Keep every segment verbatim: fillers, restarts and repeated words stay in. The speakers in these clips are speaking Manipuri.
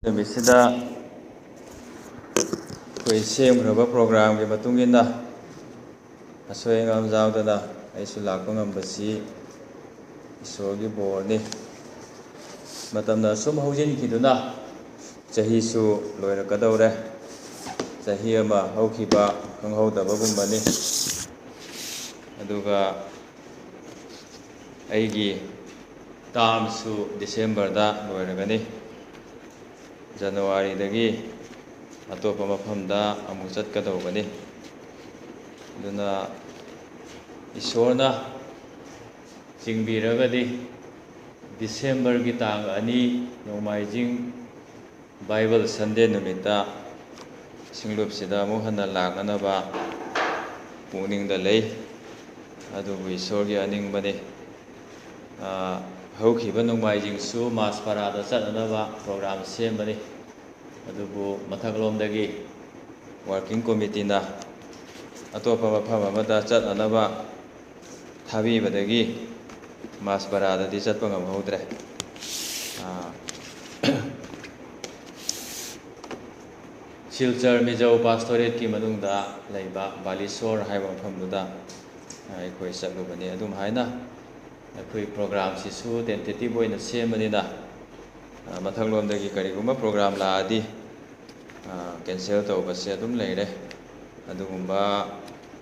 ꯅꯨꯃꯤꯠꯁꯤꯗ ꯑꯩꯈꯣꯏ ꯁꯦꯝꯈ꯭ꯔꯕ programꯒꯤ ꯃꯇꯨꯡ ꯏꯟꯅ ꯑꯁꯣꯏ ꯑꯉꯥꯝ ꯌꯥꯎꯗꯅ ꯑꯩꯁꯨ ꯂꯥꯛꯄ ꯉꯝꯕꯁꯤ ꯏꯁꯣꯔꯒꯤ ꯕꯣꯔꯅꯤ꯫ ꯃꯇꯝꯅ ꯑꯁꯨꯝ ꯍꯧꯖꯤꯟꯈꯤꯗꯨꯅ ꯆꯍꯤꯁꯨ ꯂꯣꯏꯔꯛꯀꯗꯧꯔꯦ꯫ ꯆꯍꯤ ꯑꯃ ꯍꯧꯈꯤꯕ ꯈꯪꯍꯧꯗꯕꯒꯨꯝꯕꯅꯤ꯫ ꯑꯗꯨꯒ ꯑꯩꯒꯤ termꯁꯨ Decemberꯗ ꯂꯣꯏꯔꯒꯅꯤ꯫ Januaryꯗꯒꯤ ꯑꯇꯣꯞꯄ ꯃꯐꯝꯗ ꯑꯃꯨꯛ ꯆꯠꯀꯗꯧꯕꯅꯤ꯫ ꯑꯗꯨꯅ ꯏꯁꯣꯔꯅ ꯆꯤꯡꯕꯤꯔꯒꯗꯤ Decemberꯒꯤ ꯇꯥꯡ ꯑꯅꯤ ꯅꯣꯡꯃꯥꯏꯖꯤꯡ Bible Sunday ꯅꯨꯃꯤꯠꯇ ꯁꯤꯡꯂꯨꯞꯁꯤꯗ ꯑꯃꯨꯛ ꯍꯟꯅ ꯂꯥꯛꯅꯅꯕ ꯄꯨꯛꯅꯤꯡꯗ ꯂꯩ꯫ ꯑꯗꯨꯕꯨ ꯏꯁꯣꯔꯒꯤ ꯑꯅꯤꯡꯕꯅꯤ꯫ ꯑ, ꯍꯧꯈꯤꯕ ꯅꯣꯡꯃꯥꯏꯖꯤꯡꯁꯨ ꯃꯥꯁꯄꯔꯥꯗ ꯆꯠꯅꯅꯕ program ꯁꯦꯝꯕꯅꯤ꯫ ꯑꯗꯨꯕꯨ ꯃꯊꯛꯂꯣꯝꯗꯒꯤ working committeeꯅ ꯑꯇꯣꯞꯄ ꯃꯐꯝ ꯑꯃꯗ ꯆꯠꯅꯅꯕ ꯊꯥꯕꯤꯕꯗꯒꯤ ꯃꯥꯁꯄꯔꯥꯗꯗꯤ ꯆꯠꯄ ꯉꯝꯍꯧꯗ꯭ꯔꯦ꯫ ꯑ, ꯁꯤꯜꯆꯔ ꯃꯤꯖꯧ pastorateꯀꯤ ꯃꯅꯨꯡꯗ ꯂꯩꯕ ꯕꯥꯂꯤꯁꯣꯔ ꯍꯥꯏꯕ ꯃꯐꯝꯗꯨꯗ, ꯑ, ꯑꯩꯈꯣꯏ ꯆꯠꯂꯨꯕꯅꯤ꯫ ꯑꯗꯨꯝ ꯍꯥꯏꯅ ꯑꯩꯈꯣꯏ programꯁꯤꯁꯨ tentative ꯑꯣꯏꯅ ꯁꯦꯝꯕꯅꯤꯅ, ꯑ, ꯃꯊꯪꯂꯣꯝꯗꯒꯤ ꯀꯔꯤꯒꯨꯝꯕ program ꯂꯥꯛꯑꯗꯤ, ꯑ, cancel ꯇꯧꯕꯁꯦ ꯑꯗꯨꯝ ꯂꯩꯔꯦ꯫ ꯑꯗꯨꯒꯨꯝꯕ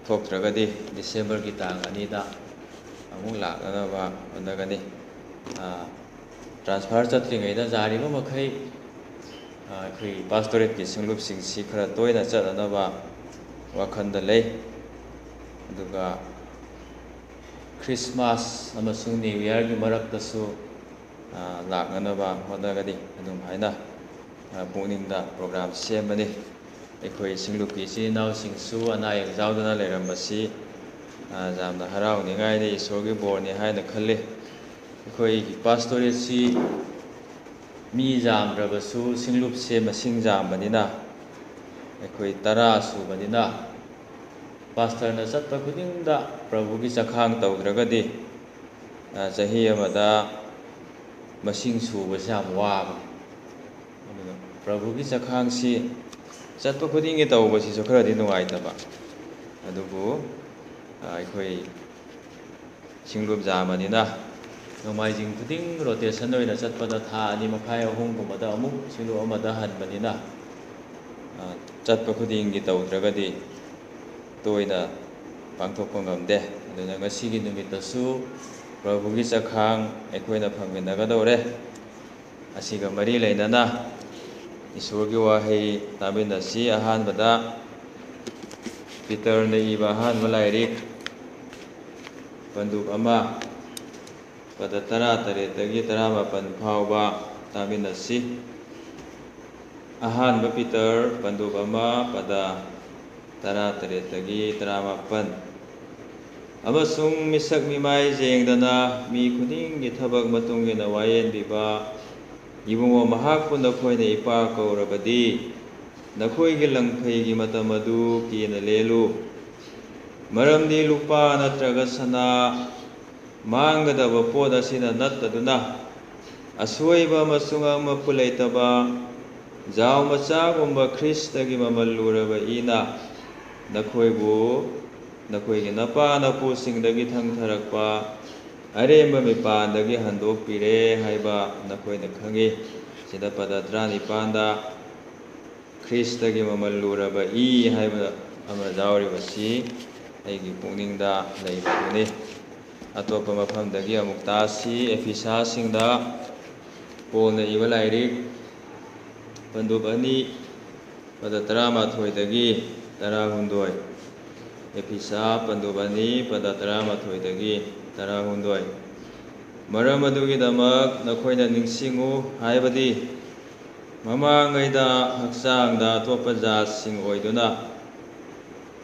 ꯊꯣꯛꯇ꯭ꯔꯒꯗꯤ Decemberꯒꯤ ꯇꯥꯡ ꯑꯅꯤꯗ ꯑꯃꯨꯛ ꯂꯥꯛꯅꯅꯕ ꯍꯣꯠꯅꯒꯅꯤ꯫ ꯑ, transfer ꯆꯠꯇ꯭ꯔꯤꯉꯩꯗ ꯌꯥꯔꯤꯕ ꯃꯈꯩ, ꯑ, ꯑꯩꯈꯣꯏ pastorateꯀꯤ ꯁꯤꯡꯂꯨꯞꯁꯤꯡꯁꯤ ꯈꯔ ꯇꯣꯏꯅ ꯆꯠꯅꯅꯕ ꯋꯥꯈꯜꯗ ꯂꯩ꯫ ꯑꯗꯨꯒ Christmas ꯑꯃꯁꯨꯡ New Yearꯒꯤ ꯃꯔꯛꯇꯁꯨ, ꯑ, ꯂꯥꯛꯅꯅꯕ ꯍꯣꯠꯅꯒꯅꯤ꯫ ꯑꯗꯨꯝ ꯍꯥꯏꯅ, ꯑ, ꯄꯨꯛꯅꯤꯡꯗ program ꯁꯦꯝꯕꯅꯤ꯫ ꯑꯩꯈꯣꯏ ꯁꯤꯡꯂꯨꯞꯀꯤ ꯏꯆꯤꯜ ꯏꯅꯥꯎꯁꯤꯡꯁꯨ ꯑꯅꯥ ꯑꯌꯦꯛ ꯌꯥꯎꯗꯅ ꯂꯩꯔꯝꯕꯁꯤ, ꯑ, ꯌꯥꯝꯅ ꯍꯔꯥꯎꯅꯤꯡꯉꯥꯏꯅꯤ, ꯏꯁꯣꯔꯒꯤ ꯕꯣꯔꯅꯤ ꯍꯥꯏꯅ ꯈꯜꯂꯤ꯫ ꯑꯩꯈꯣꯏꯒꯤ pastorateꯁꯤ ꯃꯤ ꯌꯥꯝꯗ꯭ꯔꯕꯁꯨ ꯁꯤꯡꯂꯨꯞꯁꯦ ꯃꯁꯤꯡ ꯌꯥꯝꯕꯅꯤꯅ, ꯑꯩꯈꯣꯏ ꯇꯔꯥ ꯁꯨꯕꯅꯤꯅ, pastorꯅ ꯆꯠꯄ ꯈꯨꯗꯤꯡꯗ ꯄ꯭ꯔꯚꯨꯒꯤ ꯆꯈꯥꯡ ꯇꯧꯗ꯭ꯔꯒꯗꯤ, ꯑ, ꯆꯍꯤ ꯑꯃꯗ ꯃꯁꯤꯡ ꯁꯨꯕꯁꯦ ꯌꯥꯝ ꯋꯥꯕꯅꯤ꯫ ꯑꯗꯨꯅ ꯄ꯭ꯔꯚꯨꯒꯤ ꯆꯈꯥꯡꯁꯤ ꯆꯠꯄ ꯈꯨꯗꯤꯡꯒꯤ ꯇꯧꯕꯁꯤꯁꯨ ꯈꯔꯗꯤ ꯅꯨꯡꯉꯥꯏꯇꯕ꯫ ꯑꯗꯨꯕꯨ, ꯑ, ꯑꯩꯈꯣꯏ ꯁꯤꯡꯂꯨꯞ ꯌꯥꯝꯕꯅꯤꯅ, ꯅꯣꯡꯃꯥꯏꯖꯤꯡ ꯈꯨꯗꯤꯡ rotation ꯑꯣꯏꯅ ꯆꯠꯄꯗ ꯊꯥ ꯑꯅꯤ ꯃꯈꯥꯏ, ꯑꯍꯨꯝꯒꯨꯝꯕꯗ ꯑꯃꯨꯛ ꯁꯤꯡꯂꯨꯞ ꯑꯃꯗ ꯍꯟꯕꯅꯤꯅ, ꯑ, ꯆꯠꯄ ꯈꯨꯗꯤꯡꯒꯤ ꯇꯧꯗ꯭ꯔꯒꯗꯤ ꯇꯣꯏꯅ ꯄꯥꯡꯊꯣꯛꯄ ꯉꯝꯗꯦ꯫ ꯑꯗꯨꯅ ꯉꯁꯤꯒꯤ ꯅꯨꯃꯤꯠꯇꯁꯨ ꯄ꯭ꯔꯚꯨꯒꯤ ꯆꯈꯥꯡ ꯑꯩꯈꯣꯏꯅ ꯐꯪꯃꯤꯟꯅꯒꯗꯧꯔꯦ꯫ ꯑꯁꯤꯒ ꯃꯔꯤ ꯂꯩꯅꯅ ꯏꯁꯣꯔꯒꯤ ꯋꯥꯍꯩ ꯇꯥꯃꯤꯟꯅꯁꯤ꯫ ꯑꯍꯥꯟꯕꯗ ꯄꯤꯇꯔꯅ ꯏꯕ ꯑꯍꯥꯟꯕ ꯂꯥꯏꯔꯤꯛ, ꯄꯟꯗꯨꯞ ꯑꯃ, ꯄꯗ ꯇꯔꯥꯇꯔꯦꯠꯇꯒꯤ ꯇꯔꯥꯃꯥꯄꯟ ꯐꯥꯎꯕ ꯇꯥꯃꯤꯟꯅꯁꯤ꯫ ꯑꯍꯥꯟꯕ ꯄꯤꯇꯔ, ꯄꯟꯗꯨꯞ ꯑꯃ, ꯄꯗ ꯇꯔꯥꯇꯔꯦꯠꯇꯒꯤ ꯇꯔꯥꯃꯥꯄꯟ꯫ ꯑꯃꯁꯨꯡ ꯃꯤꯁꯛ ꯃꯤꯃꯥꯏ ꯌꯦꯡꯗꯅ ꯃꯤ ꯈꯨꯗꯤꯡꯒꯤ ꯊꯕꯛ ꯃꯇꯨꯡ ꯏꯟꯅ ꯋꯥꯌꯦꯟꯕꯤꯕ ꯏꯕꯨꯡꯉꯣ ꯃꯍꯥꯛꯄꯨ ꯅꯈꯣꯏꯅ ꯏꯄꯥ ꯀꯧꯔꯕꯗꯤ, ꯅꯈꯣꯏꯒꯤ ꯂꯪꯐꯩꯒꯤ ꯃꯇꯝ ꯑꯗꯨ ꯀꯤꯅ ꯂꯦꯜꯂꯨ꯫ ꯃꯔꯝꯗꯤ ꯂꯨꯄꯥ ꯅꯠꯇ꯭ꯔꯒ ꯁꯅꯥ, ꯃꯥꯡꯒꯗꯕ ꯄꯣꯠ ꯑꯁꯤꯅ ꯅꯠꯇꯗꯨꯅ, ꯑꯁꯣꯏꯕ ꯑꯃꯁꯨꯡ ꯑꯃꯛꯄ ꯂꯩꯇꯕ ꯖꯥꯎ ꯃꯆꯥꯒꯨꯝꯕ ꯈ꯭ꯔꯤꯁꯇꯒꯤ ꯃꯃꯜ ꯂꯨꯔꯕ ꯏꯅ ꯅꯈꯣꯏꯕꯨ ꯅꯈꯣꯏꯒꯤ ꯅꯄꯥ ꯅꯄꯨꯁꯤꯡꯗꯒꯤ ꯊꯪꯊꯔꯛꯄ ꯑꯔꯦꯝꯕ ꯃꯤꯄꯥꯟꯗꯒꯤ ꯍꯟꯗꯣꯛꯄꯤꯔꯦ ꯍꯥꯏꯕ ꯅꯈꯣꯏꯅ ꯈꯪꯏ꯫ ꯁꯤꯗ ꯄꯗ ꯇꯔꯥꯅꯤꯄꯥꯟꯗ ꯈ꯭ꯔꯤꯁꯇꯒꯤ ꯃꯃꯜ ꯂꯨꯔꯕ ꯏ ꯍꯥꯏꯕ ꯑꯃ ꯌꯥꯎꯔꯤꯕꯁꯤ ꯑꯩꯒꯤ ꯄꯨꯛꯅꯤꯡꯗ ꯂꯩꯕꯗꯨꯅꯤ꯫ ꯑꯇꯣꯞꯄ ꯃꯐꯝꯗꯒꯤ ꯑꯃꯨꯛ ꯇꯥꯁꯤ꯫ ꯑꯦꯐꯤꯁꯥꯁꯤꯡꯗ ꯄꯣꯜꯅ ꯏꯕ ꯂꯥꯏꯔꯤꯛ, ꯄꯟꯗꯨꯞ ꯑꯅꯤ, ꯄꯗ ꯇꯔꯥꯃꯥꯊꯣꯏꯗꯒꯤ ꯇꯔꯥꯍꯨꯝꯗꯣꯏ꯫ ꯑꯦꯐꯤꯁꯥ ꯄꯟꯗꯨꯞ ꯑꯅꯤ, ꯄꯗ ꯇꯔꯥꯃꯥꯊꯣꯏꯗꯒꯤ ꯇꯔꯥꯍꯨꯝꯗꯣꯏ꯫ ꯃꯔꯝ ꯑꯗꯨꯒꯤꯗꯃꯛ ꯅꯈꯣꯏꯅ ꯅꯤꯡꯁꯤꯡꯉꯨ ꯍꯥꯏꯕꯗꯤ, ꯃꯃꯥꯡꯉꯩꯗ ꯍꯛꯆꯥꯡꯗ ꯑꯇꯣꯞꯄ ꯖꯥꯠꯁꯤꯡ ꯑꯣꯏꯗꯨꯅ,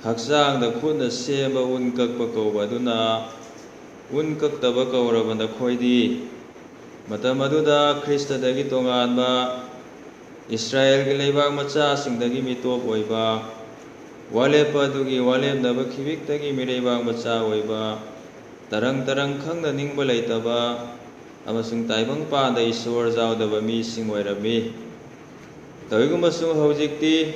ꯍꯛꯆꯥꯡꯗ ꯈꯨꯠꯅ ꯁꯦꯝꯕ ꯎꯟ ꯀꯛꯄ ꯀꯧꯕ ꯑꯗꯨꯅ ꯎꯟ ꯀꯛꯇꯕ ꯀꯧꯔꯕ ꯅꯈꯣꯏꯗꯤ, ꯃꯇꯝ ꯑꯗꯨꯗ ꯈ꯭ꯔꯤꯁꯇꯗꯒꯤ ꯇꯣꯉꯥꯟꯕ, ꯏꯁ꯭ꯔꯥꯌꯦꯜꯒꯤ ꯂꯩꯕꯥꯛ ꯃꯆꯥꯁꯤꯡꯗꯒꯤ ꯃꯤꯇꯣꯞ ꯑꯣꯏꯕ, ꯋꯥꯂꯦꯞꯄ ꯑꯗꯨꯒꯤ ꯋꯥꯂꯦꯞꯅꯕ ꯈꯤꯕꯤꯛꯇꯒꯤ ꯃꯤꯔꯩꯕꯥꯛ ꯃꯆꯥ ꯑꯣꯏꯕ, ꯇꯔꯪ ꯇꯔꯪ ꯈꯪꯅ ꯅꯤꯡꯕ ꯂꯩꯇꯕ ꯑꯃꯁꯨꯡ ꯇꯥꯏꯕꯪ ꯄꯥꯟꯗ ꯏꯁꯣꯔ ꯌꯥꯎꯗꯕ ꯃꯤꯁꯤꯡ ꯑꯣꯏꯔꯝꯃꯤ꯫ ꯇꯧꯏꯒꯨꯝꯕꯁꯨ ꯍꯧꯖꯤꯛꯇꯤ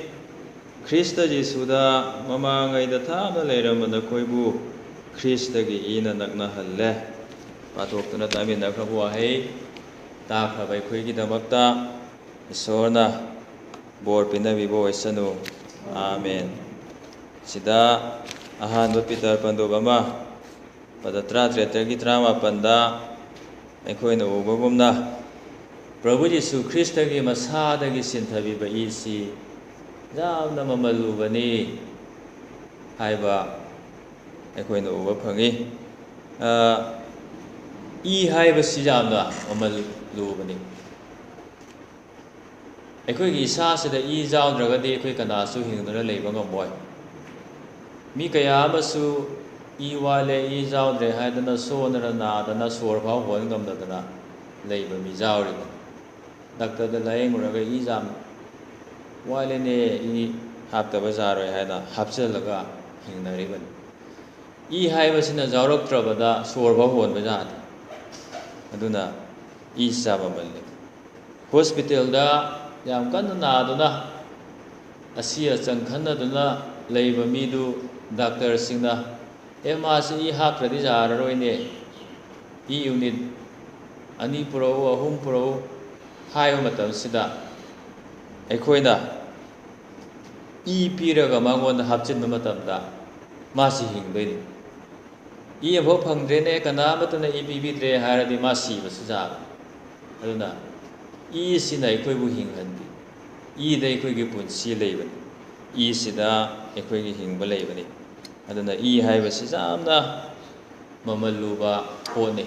ꯈ꯭ꯔꯤꯁꯇ ꯖꯤꯁꯨꯗ ꯃꯃꯥꯡꯉꯩꯗ ꯊꯥꯞꯅ ꯂꯩꯔꯝꯕ ꯅꯈꯣꯏꯕꯨ ꯈ꯭ꯔꯤꯁꯇꯒꯤ ꯏꯅ ꯅꯛꯅꯍꯜꯂꯦ꯫ ꯄꯥꯊꯣꯛꯇꯨꯅ ꯇꯥꯃꯤꯟꯅꯈ꯭ꯔꯕ ꯋꯥꯍꯩ ꯇꯥꯈ꯭ꯔꯕ ꯑꯩꯈꯣꯏꯒꯤꯗꯃꯛꯇ ꯏꯁꯣꯔꯅ ꯕꯣꯔ ꯄꯤꯅꯕꯤꯕ ꯑꯣꯏꯁꯅꯨ꯫ ꯑꯥꯃꯦꯟ꯫ ꯁꯤꯗ ꯑꯍꯥꯟꯕ ꯄꯤꯇꯔ ꯄꯟꯗꯨꯞ ꯑꯃ, ꯄꯗ ꯇꯔꯥꯇꯔꯦꯠꯇꯒꯤ ꯇꯔꯥꯃꯥꯄꯟꯗ ꯑꯩꯈꯣꯏꯅ ꯎꯕꯒꯨꯝꯅ, ꯄ꯭ꯔꯚꯨ ꯖꯤꯁꯨ ꯈ꯭ꯔꯤꯁꯇꯒꯤ ꯃꯁꯥꯗꯒꯤ ꯁꯤꯟꯊꯕꯤꯕ ꯏꯁꯤ ꯌꯥꯝꯅ ꯃꯃꯜ ꯂꯨꯕꯅꯤ ꯍꯥꯏꯕ ꯑꯩꯈꯣꯏꯅ ꯎꯕ ꯐꯪꯉꯤ꯫ ꯑ, ꯏ ꯍꯥꯏꯕꯁꯤ ꯌꯥꯝꯅ ꯃꯃꯜ ꯂꯨꯕꯅꯤ꯫ ꯑꯩꯈꯣꯏꯒꯤ ꯏꯁꯥꯁꯤꯗ ꯏ ꯌꯥꯎꯗ꯭ꯔꯒꯗꯤ ꯑꯩꯈꯣꯏ ꯀꯅꯥꯁꯨ ꯍꯤꯡꯗꯨꯅ ꯂꯩꯕ ꯉꯝꯃꯣꯏ꯫ ꯃꯤ ꯀꯌꯥ ꯑꯃꯁꯨ ꯏ ꯋꯥꯠꯂꯦ, ꯏ ꯌꯥꯎꯗ꯭ꯔꯦ ꯍꯥꯏꯗꯅ ꯁꯣꯟꯗꯅ ꯅꯥꯗꯅ ꯁꯣꯔ ꯐꯥꯎ ꯍꯣꯟ ꯉꯝꯗꯗꯅ ꯂꯩꯕ ꯃꯤ ꯌꯥꯎꯔꯤꯕꯅꯤ꯫ ꯗꯥꯛꯇꯔꯗ ꯂꯥꯌꯦꯡꯉꯨꯔꯒ ꯏ ꯌꯥꯝ ꯋꯥꯠꯂꯦꯅꯦ, ꯏ ꯍꯥꯞꯇꯕ ꯌꯥꯔꯣꯏ ꯍꯥꯏꯅ ꯍꯥꯞꯆꯤꯜꯂꯒ ꯍꯤꯡꯅꯔꯤꯕꯅꯤ꯫ ꯏ ꯍꯥꯏꯕꯁꯤꯅ ꯌꯥꯎꯔꯛꯇ꯭ꯔꯕꯗ ꯁꯣꯔ ꯐꯥꯎ ꯍꯣꯟꯕ ꯌꯥꯗꯦ꯫ ꯑꯗꯨꯅ ꯏꯁꯤ ꯌꯥꯝ ꯃꯃꯜ ꯂꯩ꯫ ꯍꯣꯁꯄꯤꯇꯥꯜꯗ ꯌꯥꯝ ꯀꯟꯅ ꯅꯥꯗꯨꯅ ꯑꯁꯤ ꯑꯆꯪ ꯈꯟꯅꯗꯨꯅ ꯂꯩꯕ ꯃꯤꯗꯨ ꯗꯥꯛꯇꯔꯁꯤꯡꯅ, "ꯑꯦ, ꯃꯥꯁꯤ ꯏ ꯍꯥꯞꯇ꯭ꯔꯗꯤ ꯌꯥꯔꯔꯣꯏꯅꯦ, ꯏ ꯌꯨꯅꯤꯠ ꯑꯅꯤ ꯄꯨꯔꯛꯎ, ꯑꯍꯨꯝ ꯄꯨꯔꯛꯎ" ꯍꯥꯏꯕ ꯃꯇꯝꯁꯤꯗ ꯑꯩꯈꯣꯏꯅ ꯏ ꯄꯤꯔꯒ ꯃꯉꯣꯟꯗ ꯍꯥꯞꯆꯤꯟꯕ ꯃꯇꯝꯗ ꯃꯥꯁꯤ ꯍꯤꯡꯗꯣꯏꯅꯤ꯫ ꯏ ꯑꯃꯐꯥꯎ ꯐꯪꯗ꯭ꯔꯦꯅꯦ, ꯀꯅꯥ ꯑꯃꯠꯇꯅ ꯏ ꯄꯤꯕꯤꯗ꯭ꯔꯦ ꯍꯥꯏꯔꯗꯤ ꯃꯥ ꯁꯤꯕꯁꯨ ꯌꯥꯕꯅꯤ꯫ ꯑꯗꯨꯅ ꯏꯁꯤꯅ ꯑꯩꯈꯣꯏꯕꯨ ꯍꯤꯡꯍꯟꯕꯤ꯫ ꯏꯗ ꯑꯩꯈꯣꯏꯒꯤ ꯄꯨꯟꯁꯤ ꯂꯩꯕꯅꯤ꯫ ꯏꯁꯤꯗ ꯑꯩꯈꯣꯏꯒꯤ ꯍꯤꯡꯕ ꯂꯩꯕꯅꯤ꯫ ꯑꯗꯨꯅ ꯏ ꯍꯥꯏꯕꯁꯤ ꯌꯥꯝꯅ ꯃꯃꯜ ꯂꯨꯕ ꯄꯣꯠꯅꯤ꯫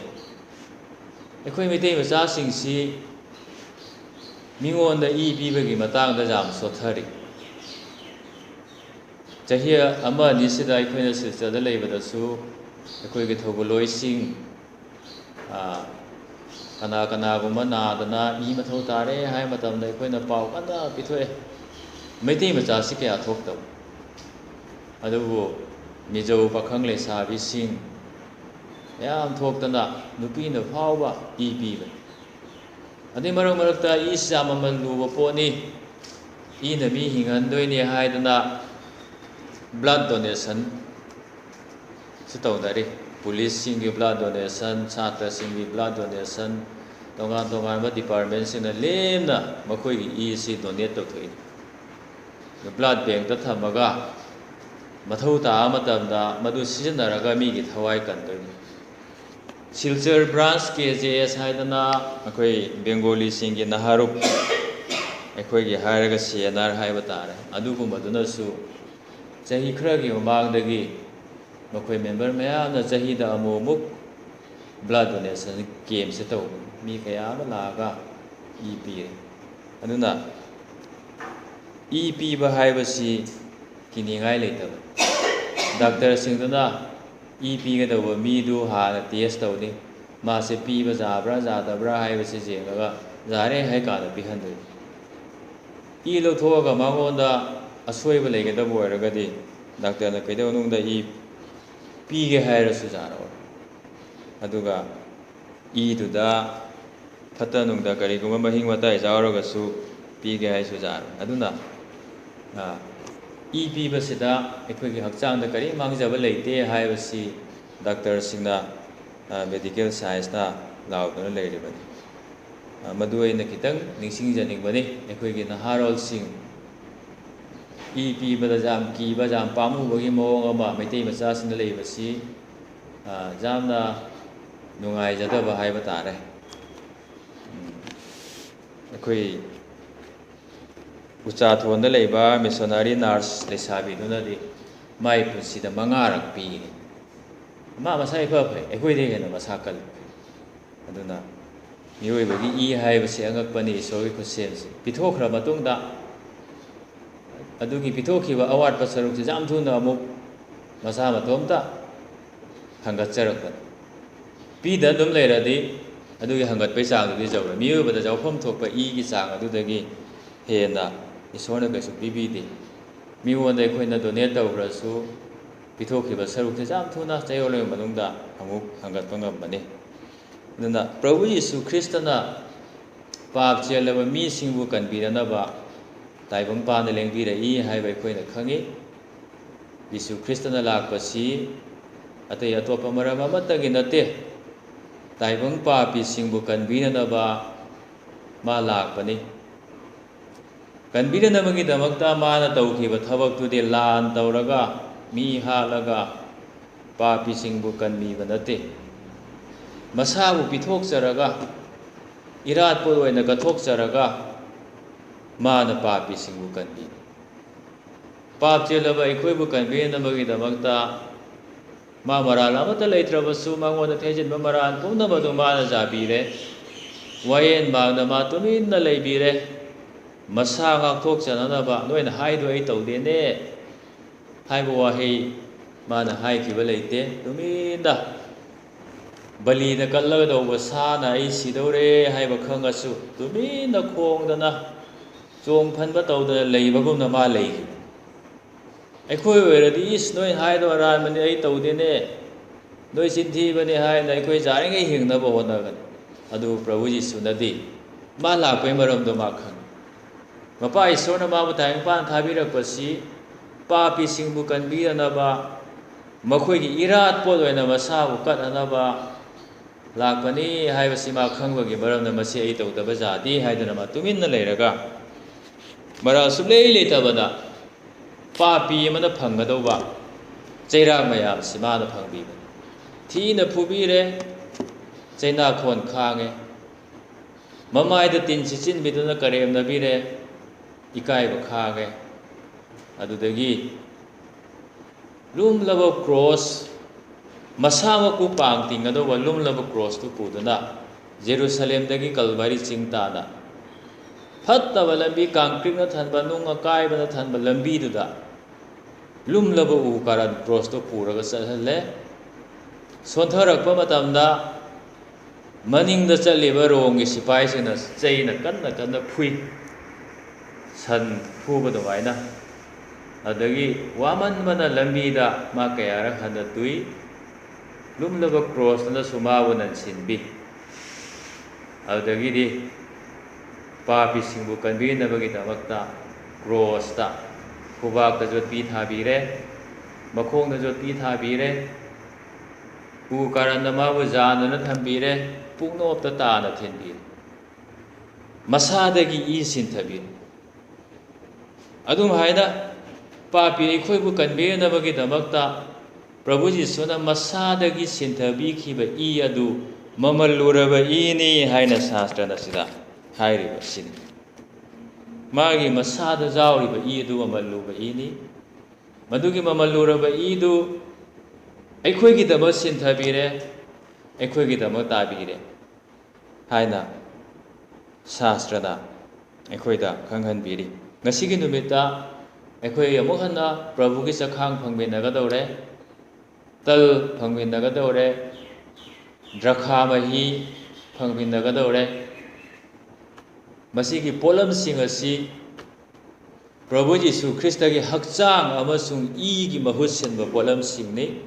ꯑꯩꯈꯣꯏ ꯃꯩꯇꯩ ꯃꯆꯥꯁꯤꯡꯁꯤ ꯃꯤꯉꯣꯟꯗ ꯏ ꯄꯤꯕꯒꯤ ꯃꯇꯥꯡꯗ ꯌꯥꯝ ꯁꯣꯠꯊꯔꯤ꯫ ꯆꯍꯤ ꯑꯃ ꯑꯅꯤꯁꯤꯗ ꯑꯩꯈꯣꯏꯅ ꯁꯤꯜꯆꯔꯗ ꯂꯩꯕꯗꯁꯨ ꯑꯩꯈꯣꯏꯒꯤ ꯊꯧꯒꯜꯂꯣꯏꯁꯤꯡ, ꯑ, ꯀꯅꯥ ꯀꯅꯥꯒꯨꯝꯕ ꯅꯥꯗꯅ ꯏ ꯃꯊꯧ ꯇꯥꯔꯦ ꯍꯥꯏꯕ ꯃꯇꯝꯗ ꯑꯩꯈꯣꯏꯅ ꯄꯥꯎ ꯀꯟꯅ ꯄꯤꯊꯣꯛꯑꯦ꯫ ꯃꯩꯇꯩ ꯃꯆꯥꯁꯤ ꯀꯌꯥ ꯊꯣꯛꯇꯕ꯫ ꯑꯗꯨꯕꯨ ꯃꯤꯖꯧ ꯄꯥꯈꯪ ꯂꯩꯁꯥꯕꯤꯁꯤꯡ ꯃꯌꯥꯝ ꯊꯣꯛꯇꯅ ꯅꯨꯄꯤꯅ ꯐꯥꯎꯕ ꯏ ꯄꯤꯕꯅꯤ꯫ ꯑꯗꯩ ꯃꯔꯛ ꯃꯔꯛꯇ ꯏꯁꯤ ꯌꯥꯝ ꯃꯃꯜ ꯂꯨꯕ ꯄꯣꯠꯅꯤ꯫ ꯏꯅ ꯃꯤ ꯍꯤꯡꯍꯟꯗꯣꯏꯅꯦ ꯍꯥꯏꯗꯅ blood donation ꯁꯨ ꯇꯧꯅꯔꯤ꯫ ꯄꯨꯂꯤꯁꯁꯤꯡꯒꯤ blood donation, ꯁꯥꯇ꯭ꯔꯁꯤꯡꯒꯤ blood donation, ꯇꯣꯉꯥꯟ ꯇꯣꯉꯥꯟꯕ department ꯁꯤꯡꯅ ꯂꯦꯝꯅ ꯃꯈꯣꯏꯒꯤ ꯏꯁꯤ donate ꯇꯧꯊꯣꯛꯏ꯫ Blood bank ꯇ ꯊꯝꯃꯒ ꯃꯊꯧ ꯇꯥꯕ ꯃꯇꯝꯗ ꯃꯗꯨ ꯁꯤꯖꯤꯟꯅꯔꯒ ꯃꯤꯒꯤ ꯊꯋꯥꯏ ꯀꯟꯗꯣꯏꯅꯤ꯫ Silchar branch K J S ꯍꯥꯏꯗꯅ ꯑꯩꯈꯣꯏ ꯕꯦꯡꯒꯣꯂꯤꯁꯤꯡꯒꯤ ꯅꯍꯥꯔꯨꯞ, ꯑꯩꯈꯣꯏꯒꯤ ꯍꯥꯏꯔꯒ C N R ꯍꯥꯏꯕ ꯇꯥꯔꯦ, ꯑꯗꯨꯒꯨꯝꯕꯗꯨꯅꯁꯨ ꯆꯍꯤ ꯈꯔꯒꯤ ꯃꯃꯥꯡꯗꯒꯤ ꯃꯈꯣꯏ member ꯃꯌꯥꯝꯅ ꯆꯍꯤꯗ ꯑꯃꯨꯛ ꯑꯃꯨꯛ blood donation camp ꯁꯦ ꯇꯧꯕꯅꯤ꯫ ꯃꯤ ꯀꯌꯥ ꯑꯃ ꯂꯥꯛꯑꯒ ꯏ ꯄꯤꯔꯦ꯫ ꯑꯗꯨꯅ ꯏ ꯄꯤꯕ ꯍꯥꯏꯕꯁꯤ ꯀꯤꯅꯤꯡꯉꯥꯏ ꯂꯩꯇꯕ꯫ Doctor ꯁꯤꯡꯗꯨꯅ ꯏ ꯄꯤꯒꯗꯧꯕ ꯃꯤꯗꯨ ꯍꯥꯟꯅ test ꯇꯧꯅꯤ꯫ ꯃꯥꯁꯦ ꯄꯤꯕ ꯌꯥꯕ꯭ꯔꯥ ꯌꯥꯗꯕ꯭ꯔꯥ ꯍꯥꯏꯕꯁꯤ ꯌꯦꯡꯉꯒ ꯌꯥꯔꯦ ꯍꯥꯏ ꯀꯥꯟꯗ ꯄꯤꯍꯟꯗꯣꯏꯅꯤ꯫ ꯏ ꯂꯧꯊꯣꯛꯑꯒ ꯃꯉꯣꯟꯗ ꯑꯁꯣꯏꯕ ꯂꯩꯒꯗꯕ ꯑꯣꯏꯔꯒꯗꯤ doctor ꯅ ꯀꯩꯗꯧꯅꯨꯡꯗ ꯏ ꯄꯤꯒꯦ ꯍꯥꯏꯔꯁꯨ ꯌꯥꯔꯛꯑꯣꯏ꯫ ꯑꯗꯨꯒ ꯏꯗꯨꯗ ꯐꯠꯇ ꯅꯨꯡꯗ ꯀꯔꯤꯒꯨꯝꯕ ꯃꯍꯤꯛ ꯃꯇꯥꯏ ꯌꯥꯎꯔꯒꯁꯨ ꯄꯤꯒꯦ ꯍꯥꯏꯁꯨ ꯌꯥꯔꯣꯏ꯫ ꯑꯗꯨꯅ, ꯑ, ꯏ ꯄꯤꯕꯁꯤꯗ ꯑꯩꯈꯣꯏꯒꯤ ꯍꯛꯆꯥꯡꯗ ꯀꯔꯤꯝ ꯃꯥꯡꯖꯕ ꯂꯩꯇꯦ ꯍꯥꯏꯕꯁꯤ doctor ꯁꯤꯡꯅ, ꯑ, medical science ꯇ ꯂꯥꯎꯗꯨꯅ ꯂꯩꯔꯤꯕꯅꯤ꯫ ꯑ, ꯃꯗꯨ ꯑꯩꯅ ꯈꯤꯇꯪ ꯅꯤꯡꯁꯤꯡꯖꯅꯤꯡꯕꯅꯤ꯫ ꯑꯩꯈꯣꯏꯒꯤ ꯅꯍꯥꯔꯣꯜꯁꯤꯡ ꯏ ꯄꯤꯕꯗ ꯌꯥꯝ ꯀꯤꯕ, ꯌꯥꯝ ꯄꯥꯝꯃꯨꯕꯒꯤ ꯃꯑꯣꯡ ꯑꯃ ꯃꯩꯇꯩ ꯃꯆꯥꯁꯤꯡꯗ ꯂꯩꯕꯁꯤ, ꯑ, ꯌꯥꯝꯅ ꯅꯨꯡꯉꯥꯏꯖꯗꯕ ꯍꯥꯏꯕ ꯇꯥꯔꯦ꯫ ꯎꯝ, ꯑꯩꯈꯣꯏ ꯎꯆꯥꯊꯣꯟꯗ ꯂꯩꯕ missionary nurse ꯂꯩꯁꯥꯕꯤꯗꯨꯅꯗꯤ ꯃꯥꯏ ꯄꯨꯟꯁꯤꯗ ꯃꯉꯥꯔꯛ ꯄꯤꯒꯅꯤ꯫ ꯃꯥ ꯃꯁꯥ ꯏꯐ ꯐꯩ, ꯑꯩꯈꯣꯏꯗꯒꯤ ꯍꯦꯟꯅ ꯃꯁꯥ ꯀꯜꯂꯤ꯫ ꯑꯗꯨꯅ ꯃꯤꯑꯣꯏꯕꯒꯤ ꯏ ꯍꯥꯏꯕꯁꯤ ꯑꯉꯛꯄꯅꯤ, ꯏꯁꯣꯔꯒꯤ ꯈꯨꯠꯁꯦꯝꯁꯤ꯫ ꯄꯤꯊꯣꯛꯈ꯭ꯔ ꯃꯇꯨꯡꯗ ꯑꯗꯨꯒꯤ ꯄꯤꯊꯣꯛꯈꯤꯕ ꯑꯋꯥꯠꯄ ꯁꯔꯨꯛꯁꯤ ꯌꯥꯝ ꯊꯨꯅ ꯑꯃꯨꯛ ꯃꯁꯥ ꯃꯇꯣꯝꯇ ꯍꯪꯒꯠꯆꯔꯛꯄꯅꯤ꯫ ꯄꯤꯗ ꯑꯗꯨꯝ ꯂꯩꯔꯗꯤ ꯑꯗꯨꯒꯤ ꯍꯪꯒꯠꯄꯒꯤ ꯆꯥꯡꯗꯨꯗꯤ ꯌꯧꯔꯣꯏ꯫ ꯃꯤꯑꯣꯏꯕꯗ ꯌꯥꯎꯐꯝ ꯊꯣꯛꯄ ꯏꯒꯤ ꯆꯥꯡ ꯑꯗꯨꯗꯒꯤ ꯍꯦꯟꯅ ꯏꯁꯣꯔꯅ ꯀꯩꯁꯨ ꯄꯤꯕꯤꯗꯦ꯫ ꯃꯤꯉꯣꯟꯗ ꯑꯩꯈꯣꯏꯅ donate ꯇꯧꯈ꯭ꯔꯁꯨ ꯄꯤꯊꯣꯛꯈꯤꯕ ꯁꯔꯨꯛꯁꯦ ꯌꯥꯝ ꯊꯨꯅ ꯆꯌꯣꯜ ꯑꯃꯒꯤ ꯃꯅꯨꯡꯗ ꯑꯃꯨꯛ ꯍꯪꯒꯠꯄ ꯉꯝꯕꯅꯤ꯫ ꯑꯗꯨꯅ ꯄ꯭ꯔꯚꯨ ꯌꯤꯁꯨ ꯈ꯭ꯔꯤꯁꯇꯅ ꯄꯥꯞ ꯆꯦꯜꯂꯕ ꯃꯤꯁꯤꯡꯕꯨ ꯀꯟꯕꯤꯅꯅꯕ ꯇꯥꯏꯕꯪ ꯄꯥꯅ ꯂꯦꯡꯕꯤꯔꯛꯏ ꯍꯥꯏꯕ ꯑꯩꯈꯣꯏꯅ ꯈꯪꯉꯤ꯫ ꯖꯤꯁꯨ ꯈ꯭ꯔꯤꯁꯇꯅ ꯂꯥꯛꯄꯁꯤ ꯑꯇꯩ ꯑꯇꯣꯞꯄ ꯃꯔꯝ ꯑꯃꯠꯇꯒꯤ ꯅꯠꯇꯦ, ꯇꯥꯏꯕꯪ ꯄꯥꯄꯤꯁꯤꯡꯕꯨ ꯀꯟꯕꯤꯅꯅꯕ ꯃꯥ ꯂꯥꯛꯄꯅꯤ꯫ ꯀꯟꯕꯤꯅꯅꯕꯒꯤꯗꯃꯛꯇ ꯃꯥꯅ ꯇꯧꯈꯤꯕ ꯊꯕꯛꯇꯨꯗꯤ ꯂꯥꯟ ꯇꯧꯔꯒ, ꯃꯤ ꯍꯥꯠꯂꯒ ꯄꯥꯄꯤꯁꯤꯡꯕꯨ ꯀꯟꯕꯤꯕ ꯅꯠꯇꯦ꯫ ꯃꯁꯥꯕꯨ ꯄꯤꯊꯣꯛꯆꯔꯒ, ꯏꯔꯥꯠꯄ ꯑꯣꯏꯅ ꯀꯠꯊꯣꯛꯆꯔꯒ ꯃꯥꯅ ꯄꯥꯄꯤꯁꯤꯡꯕꯨ ꯀꯟꯕꯤ꯫ ꯄꯥꯞ ꯆꯦꯜꯂꯕ ꯑꯩꯈꯣꯏꯕꯨ ꯀꯟꯕꯤꯅꯕꯒꯤꯗꯃꯛꯇ ꯃꯥ ꯃꯔꯥꯜ ꯑꯃꯠꯇ ꯂꯩꯇ꯭ꯔꯕꯁꯨ ꯃꯉꯣꯟꯗ ꯊꯩꯖꯤꯟꯕ ꯃꯔꯥꯜ ꯄꯨꯝꯅꯃꯛ ꯑꯗꯨ ꯃꯥꯅ ꯌꯥꯕꯤꯔꯦ꯫ ꯋꯥꯌꯦꯟ ꯃꯥꯡꯗ ꯃꯥ ꯇꯨꯃꯤꯟꯅ ꯂꯩꯕꯤꯔꯦ꯫ ꯃꯁꯥ ꯉꯥꯛꯊꯣꯛꯆꯅꯅꯕ ꯅꯣꯏꯅ ꯍꯥꯏꯗꯣ ꯑꯩ ꯇꯧꯗꯦꯅꯦ ꯍꯥꯏꯕ ꯋꯥꯍꯩ ꯃꯥꯅ ꯍꯥꯏꯈꯤꯕ ꯂꯩꯇꯦ꯫ ꯇꯨꯃꯤꯟꯅ ꯕꯂꯤꯗ ꯀꯠꯂꯒꯗꯧꯕ ꯁꯥꯅ ꯑꯩ ꯁꯤꯗꯧꯔꯦ ꯍꯥꯏꯕ ꯈꯪꯉꯁꯨ ꯇꯨꯃꯤꯟꯅ ꯈꯣꯡꯗꯅ ꯆꯣꯡ ꯐꯟꯕ ꯇꯧꯗꯅ ꯂꯩꯕꯒꯨꯝꯅ ꯃꯥ ꯂꯩꯈꯤ꯫ ꯑꯩꯈꯣꯏ ꯑꯣꯏꯔꯗꯤ, "ꯏꯁ, ꯅꯣꯏ ꯍꯥꯏꯗꯣ ꯑꯔꯥꯟꯕꯅꯤ, ꯑꯩ ꯇꯧꯗꯦꯅꯦ, ꯅꯣꯏ ꯆꯤꯟꯊꯤꯕꯅꯤ" ꯍꯥꯏꯅ ꯑꯩꯈꯣꯏ ꯌꯥꯔꯤꯉꯩ ꯍꯤꯡꯅꯕ ꯍꯣꯠꯅꯒꯅꯤ꯫ ꯑꯗꯨꯕꯨ ꯄ꯭ꯔꯚꯨ ꯖꯤꯁꯨꯅꯗꯤ ꯃꯥ ꯂꯥꯛꯄꯒꯤ ꯃꯔꯝꯗꯣ ꯃꯥ ꯈꯪꯉꯤ꯫ ꯃꯄꯥ ꯏꯁꯣꯔꯅ ꯃꯥꯕꯨ ꯇꯥꯏꯕꯪꯄꯥꯟ ꯊꯥꯕꯤꯔꯛꯄꯁꯤ ꯄꯥꯄꯤꯁꯤꯡꯕꯨ ꯀꯟꯕꯤꯅꯅꯕ, ꯃꯈꯣꯏꯒꯤ ꯏꯔꯥꯠ ꯄꯣꯠ ꯑꯣꯏꯅ ꯃꯁꯥꯕꯨ ꯀꯠꯅꯅꯕ ꯂꯥꯛꯄꯅꯤ ꯍꯥꯏꯕꯁꯤ ꯃꯥ ꯈꯪꯕꯒꯤ ꯃꯔꯝꯅ "ꯃꯁꯤ ꯑꯩ ꯇꯧꯗꯕ ꯌꯥꯗꯦ" ꯍꯥꯏꯗꯨꯅ ꯃꯥ ꯇꯨꯃꯤꯟꯅ ꯂꯩꯔꯒ ꯃꯔꯥꯜ ꯁꯨꯛꯂꯩ ꯂꯩꯇꯕꯗ ꯄꯥꯄꯤ ꯑꯃꯅ ꯐꯪꯒꯗꯧꯕ ꯆꯩꯔꯥꯛ ꯃꯌꯥꯝꯁꯤ ꯃꯥꯅ ꯐꯪꯕꯤꯕꯅꯤ꯫ ꯊꯤꯅ ꯐꯨꯕꯤꯔꯦ, ꯆꯩꯅꯥꯈꯣꯟ ꯈꯥꯡꯉꯦ, ꯃꯃꯥꯏꯗ ꯇꯤꯟ ꯁꯤꯠꯆꯤꯟꯕꯤꯗꯨꯅ ꯀꯔꯦꯝꯅꯕꯤꯔꯦ, ꯏꯀꯥꯏꯕ ꯈꯥꯡꯉꯦ꯫ ꯑꯗꯨꯗꯒꯤ ꯂꯨꯝꯂꯕ ꯀ꯭ꯔꯣꯁ, ꯃꯁꯥꯃꯛꯄꯨ ꯄꯥꯡ ꯇꯤꯡꯒꯗꯧꯕ ꯂꯨꯝꯂꯕ ꯀ꯭ꯔꯣꯁꯇꯨ ꯄꯨꯗꯨꯅ ꯖꯦꯔꯨꯁꯂꯦꯝꯗꯒꯤ ꯀꯜꯚꯔꯤ ꯆꯤꯡ ꯇꯥꯅ ꯐꯠꯇꯕ ꯂꯝꯕꯤ, ꯀꯪꯀ꯭ꯔꯤꯠꯅ ꯊꯟꯕ, ꯅꯨꯡ ꯑꯀꯥꯏꯕꯅ ꯊꯟꯕ ꯂꯝꯕꯤꯗꯨꯗ ꯂꯨꯝꯂꯕ ꯎ ꯀꯥꯔꯟ ꯀ꯭ꯔꯣꯁꯇꯨ ꯄꯨꯔꯒ ꯆꯠꯍꯜꯂꯦ꯫ ꯁꯣꯟꯊꯔꯛꯄ ꯃꯇꯝꯗ ꯃꯅꯤꯡꯗ ꯆꯠꯂꯤꯕ ꯔꯣꯝꯒꯤ ꯁꯤꯐꯥꯏꯁꯤꯡꯅ ꯆꯩꯅ ꯀꯟꯅ ꯀꯟꯅ ꯐꯨꯏ, ꯁꯟ ꯐꯨꯕ ꯑꯗꯨꯃꯥꯏꯅ꯫ ꯑꯗꯒꯤ ꯋꯥꯃꯟꯕꯅ ꯂꯝꯕꯤꯗ ꯃꯥ ꯀꯌꯥꯔꯛ ꯍꯟꯅ ꯇꯨꯏ꯫ ꯂꯨꯝꯂꯕ ꯀ꯭ꯔꯣꯁꯇꯨꯅꯁꯨ ꯃꯥꯕꯨ ꯅꯟꯁꯤꯟꯕꯤ꯫ ꯑꯗꯨꯗꯒꯤꯗꯤ ꯄꯥꯄꯤꯁꯤꯡꯕꯨ ꯀꯟꯕꯤꯅꯕꯒꯤꯗꯃꯛꯇ ꯀ꯭ꯔꯣꯁꯇ ꯈꯨꯕꯥꯛꯇ ꯌꯣꯠꯄꯤ ꯊꯥꯕꯤꯔꯦ, ꯃꯈꯣꯡꯗ ꯌꯣꯠꯄꯤ ꯊꯥꯕꯤꯔꯦ, ꯎ ꯀꯥꯔꯟꯅ ꯃꯥꯕꯨ ꯌꯥꯟꯗꯨꯅ ꯊꯝꯕꯤꯔꯦ, ꯄꯨꯡꯅꯣꯞꯇ ꯇꯥꯅ ꯊꯤꯟꯕꯤꯔꯦ, ꯃꯁꯥꯗꯒꯤ ꯏ ꯁꯤꯟꯊꯕꯤꯔꯦ꯫ ꯑꯗꯨꯝ ꯍꯥꯏꯅ ꯄꯥꯄꯤ ꯑꯩꯈꯣꯏꯕꯨ ꯀꯟꯕꯤꯅꯅꯕꯒꯤꯗꯃꯛꯇ ꯄ꯭ꯔꯚꯨ ꯖꯤꯁꯨꯅ ꯃꯁꯥꯗꯒꯤ ꯁꯤꯟꯊꯕꯤꯈꯤꯕ ꯏ ꯑꯗꯨ ꯃꯃꯜ ꯂꯨꯔꯕ ꯏꯅꯤ ꯍꯥꯏꯅ ꯁꯥꯁꯇ꯭ꯔꯅ ꯁꯤꯗ ꯍꯥꯏꯔꯤꯕ ꯑꯁꯤꯅꯤ꯫ ꯃꯥꯒꯤ ꯃꯁꯥꯗ ꯌꯥꯎꯔꯤꯕ ꯏ ꯑꯗꯨ ꯃꯃꯜ ꯂꯨꯕ ꯏꯅꯤ꯫ ꯃꯗꯨꯒꯤ ꯃꯃꯜ ꯂꯨꯔꯕ ꯏꯗꯨ ꯑꯩꯈꯣꯏꯒꯤꯗꯃꯛ ꯁꯤꯟꯊꯕꯤꯔꯦ, ꯑꯩꯈꯣꯏꯒꯤꯗꯃꯛ ꯇꯥꯕꯤꯔꯦ ꯍꯥꯏꯅ ꯁꯥꯁꯇ꯭ꯔꯅ ꯑꯩꯈꯣꯏꯗ ꯈꯪꯍꯟꯕꯤꯔꯤ꯫ ꯉꯁꯤꯒꯤ ꯅꯨꯃꯤꯠꯇ ꯑꯩꯈꯣꯏ ꯑꯃꯨꯛ ꯍꯟꯅ ꯄ꯭ꯔꯚꯨꯒꯤ ꯆꯈꯥꯡ ꯐꯪꯃꯤꯟꯅꯒꯗꯧꯔꯦ, ꯇꯜ ꯐꯪꯃꯤꯟꯅꯒꯗꯧꯔꯦ, ꯗ꯭ꯔꯈꯥ ꯃꯍꯤ ꯐꯪꯃꯤꯟꯅꯒꯗꯧꯔꯦ꯫ ꯃꯁꯤꯒꯤ ꯄꯣꯠꯂꯝꯁꯤꯡ ꯑꯁꯤ ꯄ꯭ꯔꯚꯨ ꯖꯤꯁꯨ ꯈ꯭ꯔꯤꯁꯇꯒꯤ ꯍꯛꯆꯥꯡ ꯑꯃꯁꯨꯡ ꯏꯒꯤ ꯃꯍꯨꯠ ꯁꯤꯟꯕ ꯄꯣꯠꯂꯝꯁꯤꯡꯅꯤ꯫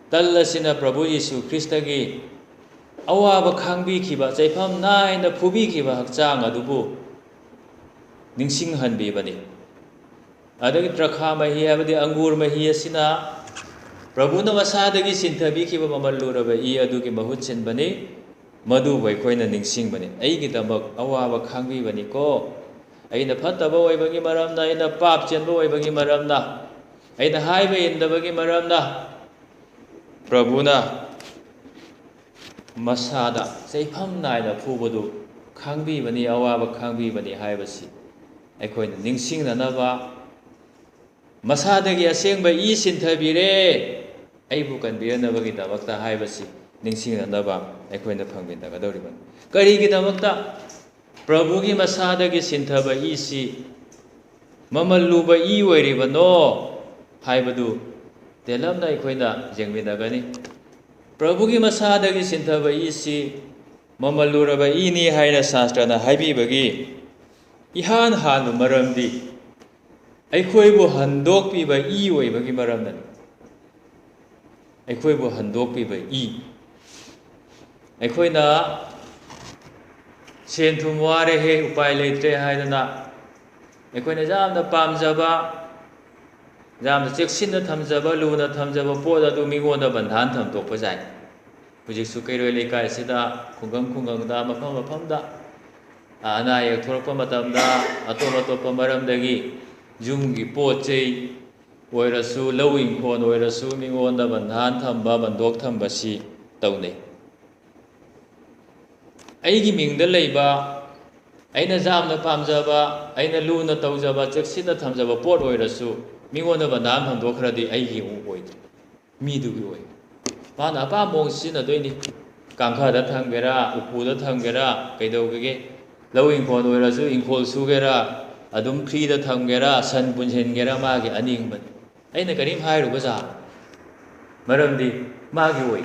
ꯇꯜ ꯑꯁꯤꯅ ꯄ꯭ꯔꯚꯨ ꯖꯤꯁꯨ ꯈ꯭ꯔꯤꯁꯇꯒꯤ ꯑꯋꯥꯕ ꯈꯥꯡꯕꯤꯈꯤꯕ, ꯆꯩꯐꯝ ꯅꯥꯏꯅ ꯐꯨꯕꯤꯈꯤꯕ ꯍꯛꯆꯥꯡ ꯑꯗꯨꯕꯨ ꯅꯤꯡꯁꯤꯡꯍꯟꯕꯤꯕꯅꯤ꯫ ꯑꯗꯒꯤ ꯗ꯭ꯔꯈꯥ ꯃꯍꯤ ꯍꯥꯏꯕꯗꯤ ꯑꯪꯒꯨꯔ ꯃꯍꯤ ꯑꯁꯤꯅ ꯄ꯭ꯔꯚꯨꯅ ꯃꯁꯥꯗꯒꯤ ꯁꯤꯟꯊꯕꯤꯈꯤꯕ ꯃꯃꯜ ꯂꯨꯔꯕ ꯏ ꯑꯗꯨꯒꯤ ꯃꯍꯨꯠ ꯁꯤꯟꯕꯅꯤ꯫ ꯃꯗꯨꯕꯨ ꯑꯩꯈꯣꯏꯅ ꯅꯤꯡꯁꯤꯡꯕꯅꯤ꯫ ꯑꯩꯒꯤꯗꯃꯛ ꯑꯋꯥꯕ ꯈꯥꯡꯕꯤꯕꯅꯤꯀꯣ꯫ ꯑꯩꯅ ꯐꯠꯇꯕ ꯑꯣꯏꯕꯒꯤ ꯃꯔꯝꯅ, ꯑꯩꯅ ꯄꯥꯞ ꯆꯦꯟꯕ ꯑꯣꯏꯕꯒꯤ ꯃꯔꯝꯅ, ꯑꯩꯅ ꯍꯥꯏꯕ ꯏꯟꯗꯕꯒꯤ ꯃꯔꯝꯅ ꯄ꯭ꯔꯚꯨꯅ ꯃꯁꯥꯗ ꯆꯩꯐꯝ ꯅꯥꯏꯅ ꯐꯨꯕꯗꯨ ꯈꯥꯡꯕꯤꯕꯅꯤ, ꯑꯋꯥꯕ ꯈꯥꯡꯕꯤꯕꯅꯤ ꯍꯥꯏꯕꯁꯤ ꯑꯩꯈꯣꯏꯅ ꯅꯤꯡꯁꯤꯡꯅꯅꯕ, ꯃꯁꯥꯗꯒꯤ ꯑꯁꯦꯡꯕ ꯏ ꯁꯤꯟꯊꯕꯤꯔꯦ, ꯑꯩꯕꯨ ꯀꯟꯕꯤꯔꯅꯕꯒꯤꯗꯃꯛꯇ ꯍꯥꯏꯕꯁꯤ ꯅꯤꯡꯁꯤꯡꯅꯅꯕ ꯑꯩꯈꯣꯏꯅ ꯐꯪꯃꯤꯟꯅꯒꯗꯧꯔꯤꯕꯅꯤ꯫ ꯀꯔꯤꯒꯤꯗꯃꯛꯇ ꯄ꯭ꯔꯚꯨꯒꯤ ꯃꯁꯥꯗꯒꯤ ꯁꯤꯟꯊꯕ ꯏꯁꯤ ꯃꯃꯜ ꯂꯨꯕ ꯏ ꯑꯣꯏꯔꯤꯕꯅꯣ ꯍꯥꯏꯕꯗꯨ ꯇꯦꯜꯂꯞꯅ ꯑꯩꯈꯣꯏꯅ ꯌꯦꯡꯃꯤꯟꯅꯒꯅꯤ꯫ ꯄ꯭ꯔꯚꯨꯒꯤ ꯃꯁꯥꯗꯒꯤ ꯁꯤꯟꯊꯕ ꯏꯁꯤ ꯃꯃꯜ ꯂꯨꯔꯕ ꯏꯅꯤ ꯍꯥꯏꯅ ꯁꯥꯁꯇ꯭ꯔꯅ ꯍꯥꯏꯕꯤꯕꯒꯤ ꯏꯍꯥꯟ ꯍꯥꯟꯕ ꯃꯔꯝꯗꯤ ꯑꯩꯈꯣꯏꯕꯨ ꯍꯟꯗꯣꯛꯄꯤꯕ ꯏ ꯑꯣꯏꯕꯒꯤ ꯃꯔꯝꯅꯅꯤ꯫ ꯑꯩꯈꯣꯏꯕꯨ ꯍꯟꯗꯣꯛꯄꯤꯕ ꯏ꯫ ꯑꯩꯈꯣꯏꯅ ꯁꯦꯟ ꯊꯨꯝ ꯋꯥꯔꯦꯍꯦ, ꯎꯄꯥꯏ ꯂꯩꯇ꯭ꯔꯦ ꯍꯥꯏꯗꯅ ꯑꯩꯈꯣꯏꯅ ꯌꯥꯝꯅ ꯄꯥꯝꯖꯕ, ꯌꯥꯝꯅ ꯆꯦꯛꯁꯤꯟꯅ ꯊꯝꯖꯕ, ꯂꯨꯅ ꯊꯝꯖꯕ ꯄꯣꯠ ꯑꯗꯨ ꯃꯤꯉꯣꯟꯗ ꯕꯟꯙꯥꯟ ꯊꯝꯗꯣꯛꯄ ꯌꯥꯏ꯫ ꯍꯧꯖꯤꯛꯁꯨ ꯀꯩꯔꯣꯏ ꯂꯩꯀꯥꯏ ꯑꯁꯤꯗ ꯈꯨꯡꯒꯪ ꯈꯨꯡꯒꯪꯗ, ꯃꯐꯝ ꯃꯐꯝꯗ ꯑꯅꯥ ꯑꯌꯦꯛ ꯊꯣꯛꯂꯛꯄ ꯃꯇꯝꯗ ꯑꯇꯣꯞ ꯑꯇꯣꯞꯄ ꯃꯔꯝꯗꯒꯤ ꯌꯨꯝꯒꯤ ꯄꯣꯠ ꯆꯩ ꯑꯣꯏꯔꯁꯨ, ꯂꯧ ꯏꯪꯈꯣꯜ ꯑꯣꯏꯔꯁꯨ ꯃꯤꯉꯣꯟꯗ ꯕꯟꯙꯥꯟ ꯊꯝꯕ, ꯕꯟꯗꯣꯛ ꯊꯝꯕꯁꯤ ꯇꯧꯅꯩ꯫ ꯑꯩꯒꯤ ꯃꯤꯡꯗ ꯂꯩꯕ, ꯑꯩꯅ ꯌꯥꯝꯅ ꯄꯥꯝꯖꯕ, ꯑꯩꯅ ꯂꯨꯅ ꯇꯧꯖꯕ, ꯆꯦꯛꯁꯤꯟꯅ ꯊꯝꯖꯕ ꯄꯣꯠ ꯑꯣꯏꯔꯁꯨ ꯃꯤꯉꯣꯟꯗ ꯕꯟꯙꯥꯟ ꯊꯝꯗꯣꯛꯈ꯭ꯔꯗꯤ ꯑꯩꯒꯤ ꯑꯃꯨꯛ ꯑꯣꯏꯗꯦ, ꯃꯤꯗꯨꯒꯤ ꯑꯣꯏ꯫ ꯃꯥꯅ ꯑꯄꯥꯝꯕ ꯃꯑꯣꯡ ꯁꯤꯖꯤꯟꯅꯗꯣꯏꯅꯤ꯫ ꯀꯥꯡꯈꯗ ꯊꯝꯒꯦꯔꯥ, ꯎꯄꯨꯗ ꯊꯝꯒꯦꯔꯥ, ꯀꯩꯗꯧꯒꯦ? ꯂꯧ ꯏꯪꯈꯣꯜ ꯑꯣꯏꯔꯁꯨ, ꯏꯪꯈꯣꯜ ꯁꯨꯒꯦꯔꯥ, ꯑꯗꯨꯝ ꯐ꯭ꯔꯤꯗ ꯊꯝꯒꯦꯔꯥ, ꯁꯟ ꯄꯨꯟꯁꯤꯟꯒꯦꯔꯥ, ꯃꯥꯒꯤ ꯑꯅꯤꯡꯕꯅꯤ꯫ ꯑꯩꯅ ꯀꯔꯤꯝ ꯍꯥꯏꯔꯨꯕ ꯖꯥꯔꯣ꯫ ꯃꯔꯝꯗꯤ ꯃꯥꯒꯤ ꯑꯣꯏ꯫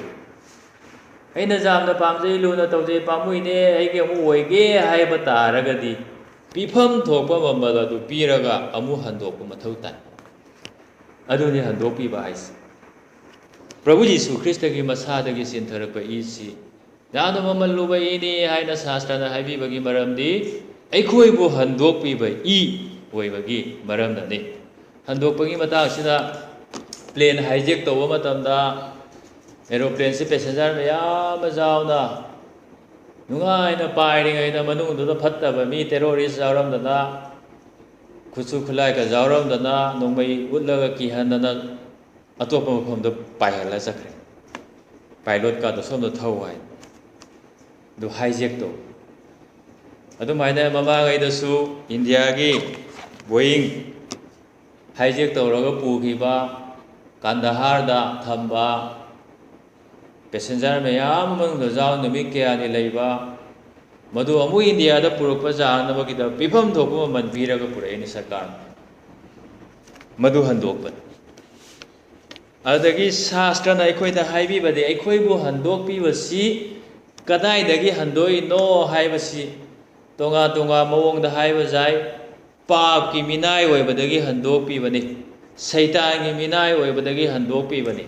ꯑꯩꯅ ꯌꯥꯝꯅ ꯄꯥꯝꯖꯩ, ꯂꯨꯅ ꯇꯧꯖꯩ, ꯄꯥꯝꯃꯨꯏꯅꯦ, ꯑꯩꯒꯤ ꯑꯃꯨꯛ ꯑꯣꯏꯒꯦ ꯍꯥꯏꯕ ꯇꯥꯔꯒꯗꯤ ꯄꯤꯐꯝ ꯊꯣꯛꯄ ꯃꯃꯜ ꯑꯗꯨ ꯄꯤꯔꯒ ꯑꯃꯨꯛ ꯍꯟꯗꯣꯛꯄ ꯃꯊꯧ ꯇꯥꯏ꯫ ꯑꯗꯨꯅꯤ ꯍꯟꯗꯣꯛꯄꯤꯕ ꯍꯥꯏꯁꯦ꯫ ꯄ꯭ꯔꯚꯨ ꯖꯤꯁꯨ ꯈ꯭ꯔꯤꯁꯇꯒꯤ ꯃꯁꯥꯗꯒꯤ ꯆꯦꯟꯊꯔꯛꯄ ꯏꯁꯤ ꯌꯥꯝꯅ ꯃꯃꯜ ꯂꯨꯕ ꯏꯅꯤ ꯍꯥꯏꯅ ꯁꯥꯁꯇ꯭ꯔꯅ ꯍꯥꯏꯕꯤꯕꯒꯤ ꯃꯔꯝꯗꯤ ꯑꯩꯈꯣꯏꯕꯨ ꯍꯟꯗꯣꯛꯄꯤꯕ ꯏ ꯑꯣꯏꯕꯒꯤ ꯃꯔꯝꯅꯅꯤ꯫ ꯍꯟꯗꯣꯛꯄꯒꯤ ꯃꯇꯥꯡꯁꯤꯗ plane hijack ꯇꯧꯕ ꯃꯇꯝꯗ aeroplaneꯁꯤ passenger ꯃꯌꯥꯝ ꯑꯃ ꯌꯥꯎꯅ ꯅꯨꯡꯉꯥꯏꯅ ꯄꯥꯏꯔꯤꯉꯩꯗ ꯃꯅꯨꯡꯗꯨꯗ ꯐꯠꯇꯕ ꯃꯤ terrorist ꯌꯥꯎꯔꯝꯗꯅ, ꯈꯨꯠꯁꯨ ꯈꯨꯠꯂꯥꯏꯒ ꯌꯥꯎꯔꯝꯗꯅ, ꯅꯣꯡꯃꯩ ꯎꯠꯂꯒ ꯀꯤꯍꯟꯗꯅ ꯑꯇꯣꯞꯄ ꯃꯐꯝꯗ ꯄꯥꯏꯍꯜꯂ ꯆꯠꯈ꯭ꯔꯦ꯫ Pilotꯀꯗꯣ ꯁꯣꯝꯗ ꯊꯧ ꯍꯥꯏ꯫ ꯑꯗꯨ hijack ꯇꯧ꯫ ꯑꯗꯨꯃꯥꯏꯅ ꯃꯃꯥꯡꯉꯩꯗꯁꯨ ꯏꯟꯗꯤꯌꯥꯒꯤ Boeing hijack ꯇꯧꯔꯒ ꯄꯨꯈꯤꯕ, ꯀꯟꯗꯍꯥꯔꯗ ꯊꯝꯕ passenger ꯃꯌꯥꯝ ꯃꯅꯨꯡꯗ ꯌꯥꯎ ꯅꯨꯃꯤꯠ ꯀꯌꯥꯅꯤ ꯂꯩꯕ, ꯃꯗꯨ ꯑꯃꯨꯛ ꯏꯟꯗꯤꯌꯥꯗ ꯄꯨꯔꯛꯄ ꯌꯥꯅꯕꯒꯤꯗꯃꯛ ꯄꯤꯐꯝ ꯊꯣꯛꯄ ꯃꯃꯜ ꯄꯤꯔꯒ ꯄꯨꯔꯛꯏꯅꯤ ꯁꯔꯀꯥꯔꯅ꯫ ꯃꯗꯨ ꯍꯟꯗꯣꯛꯄꯅꯤ꯫ ꯑꯗꯨꯗꯒꯤ ꯁꯥꯁꯇ꯭ꯔꯅ ꯑꯩꯈꯣꯏꯗ ꯍꯥꯏꯕꯤꯕꯗꯤ ꯑꯩꯈꯣꯏꯕꯨ ꯍꯟꯗꯣꯛꯄꯤꯕꯁꯤ ꯀꯗꯥꯏꯗꯒꯤ ꯍꯟꯗꯣꯛꯏꯅꯣ ꯍꯥꯏꯕꯁꯤ ꯇꯣꯉꯥꯟ ꯇꯣꯉꯥꯟ ꯃꯑꯣꯡꯗ ꯍꯥꯏꯕ ꯌꯥꯏ꯫ ꯄꯥꯞꯀꯤ ꯃꯤꯅꯥꯏ ꯑꯣꯏꯕꯗꯒꯤ ꯍꯟꯗꯣꯛꯄꯤꯕꯅꯤ, ꯁꯩꯇꯥꯟꯒꯤ ꯃꯤꯅꯥꯏ ꯑꯣꯏꯕꯗꯒꯤ ꯍꯟꯗꯣꯛꯄꯤꯕꯅꯤ꯫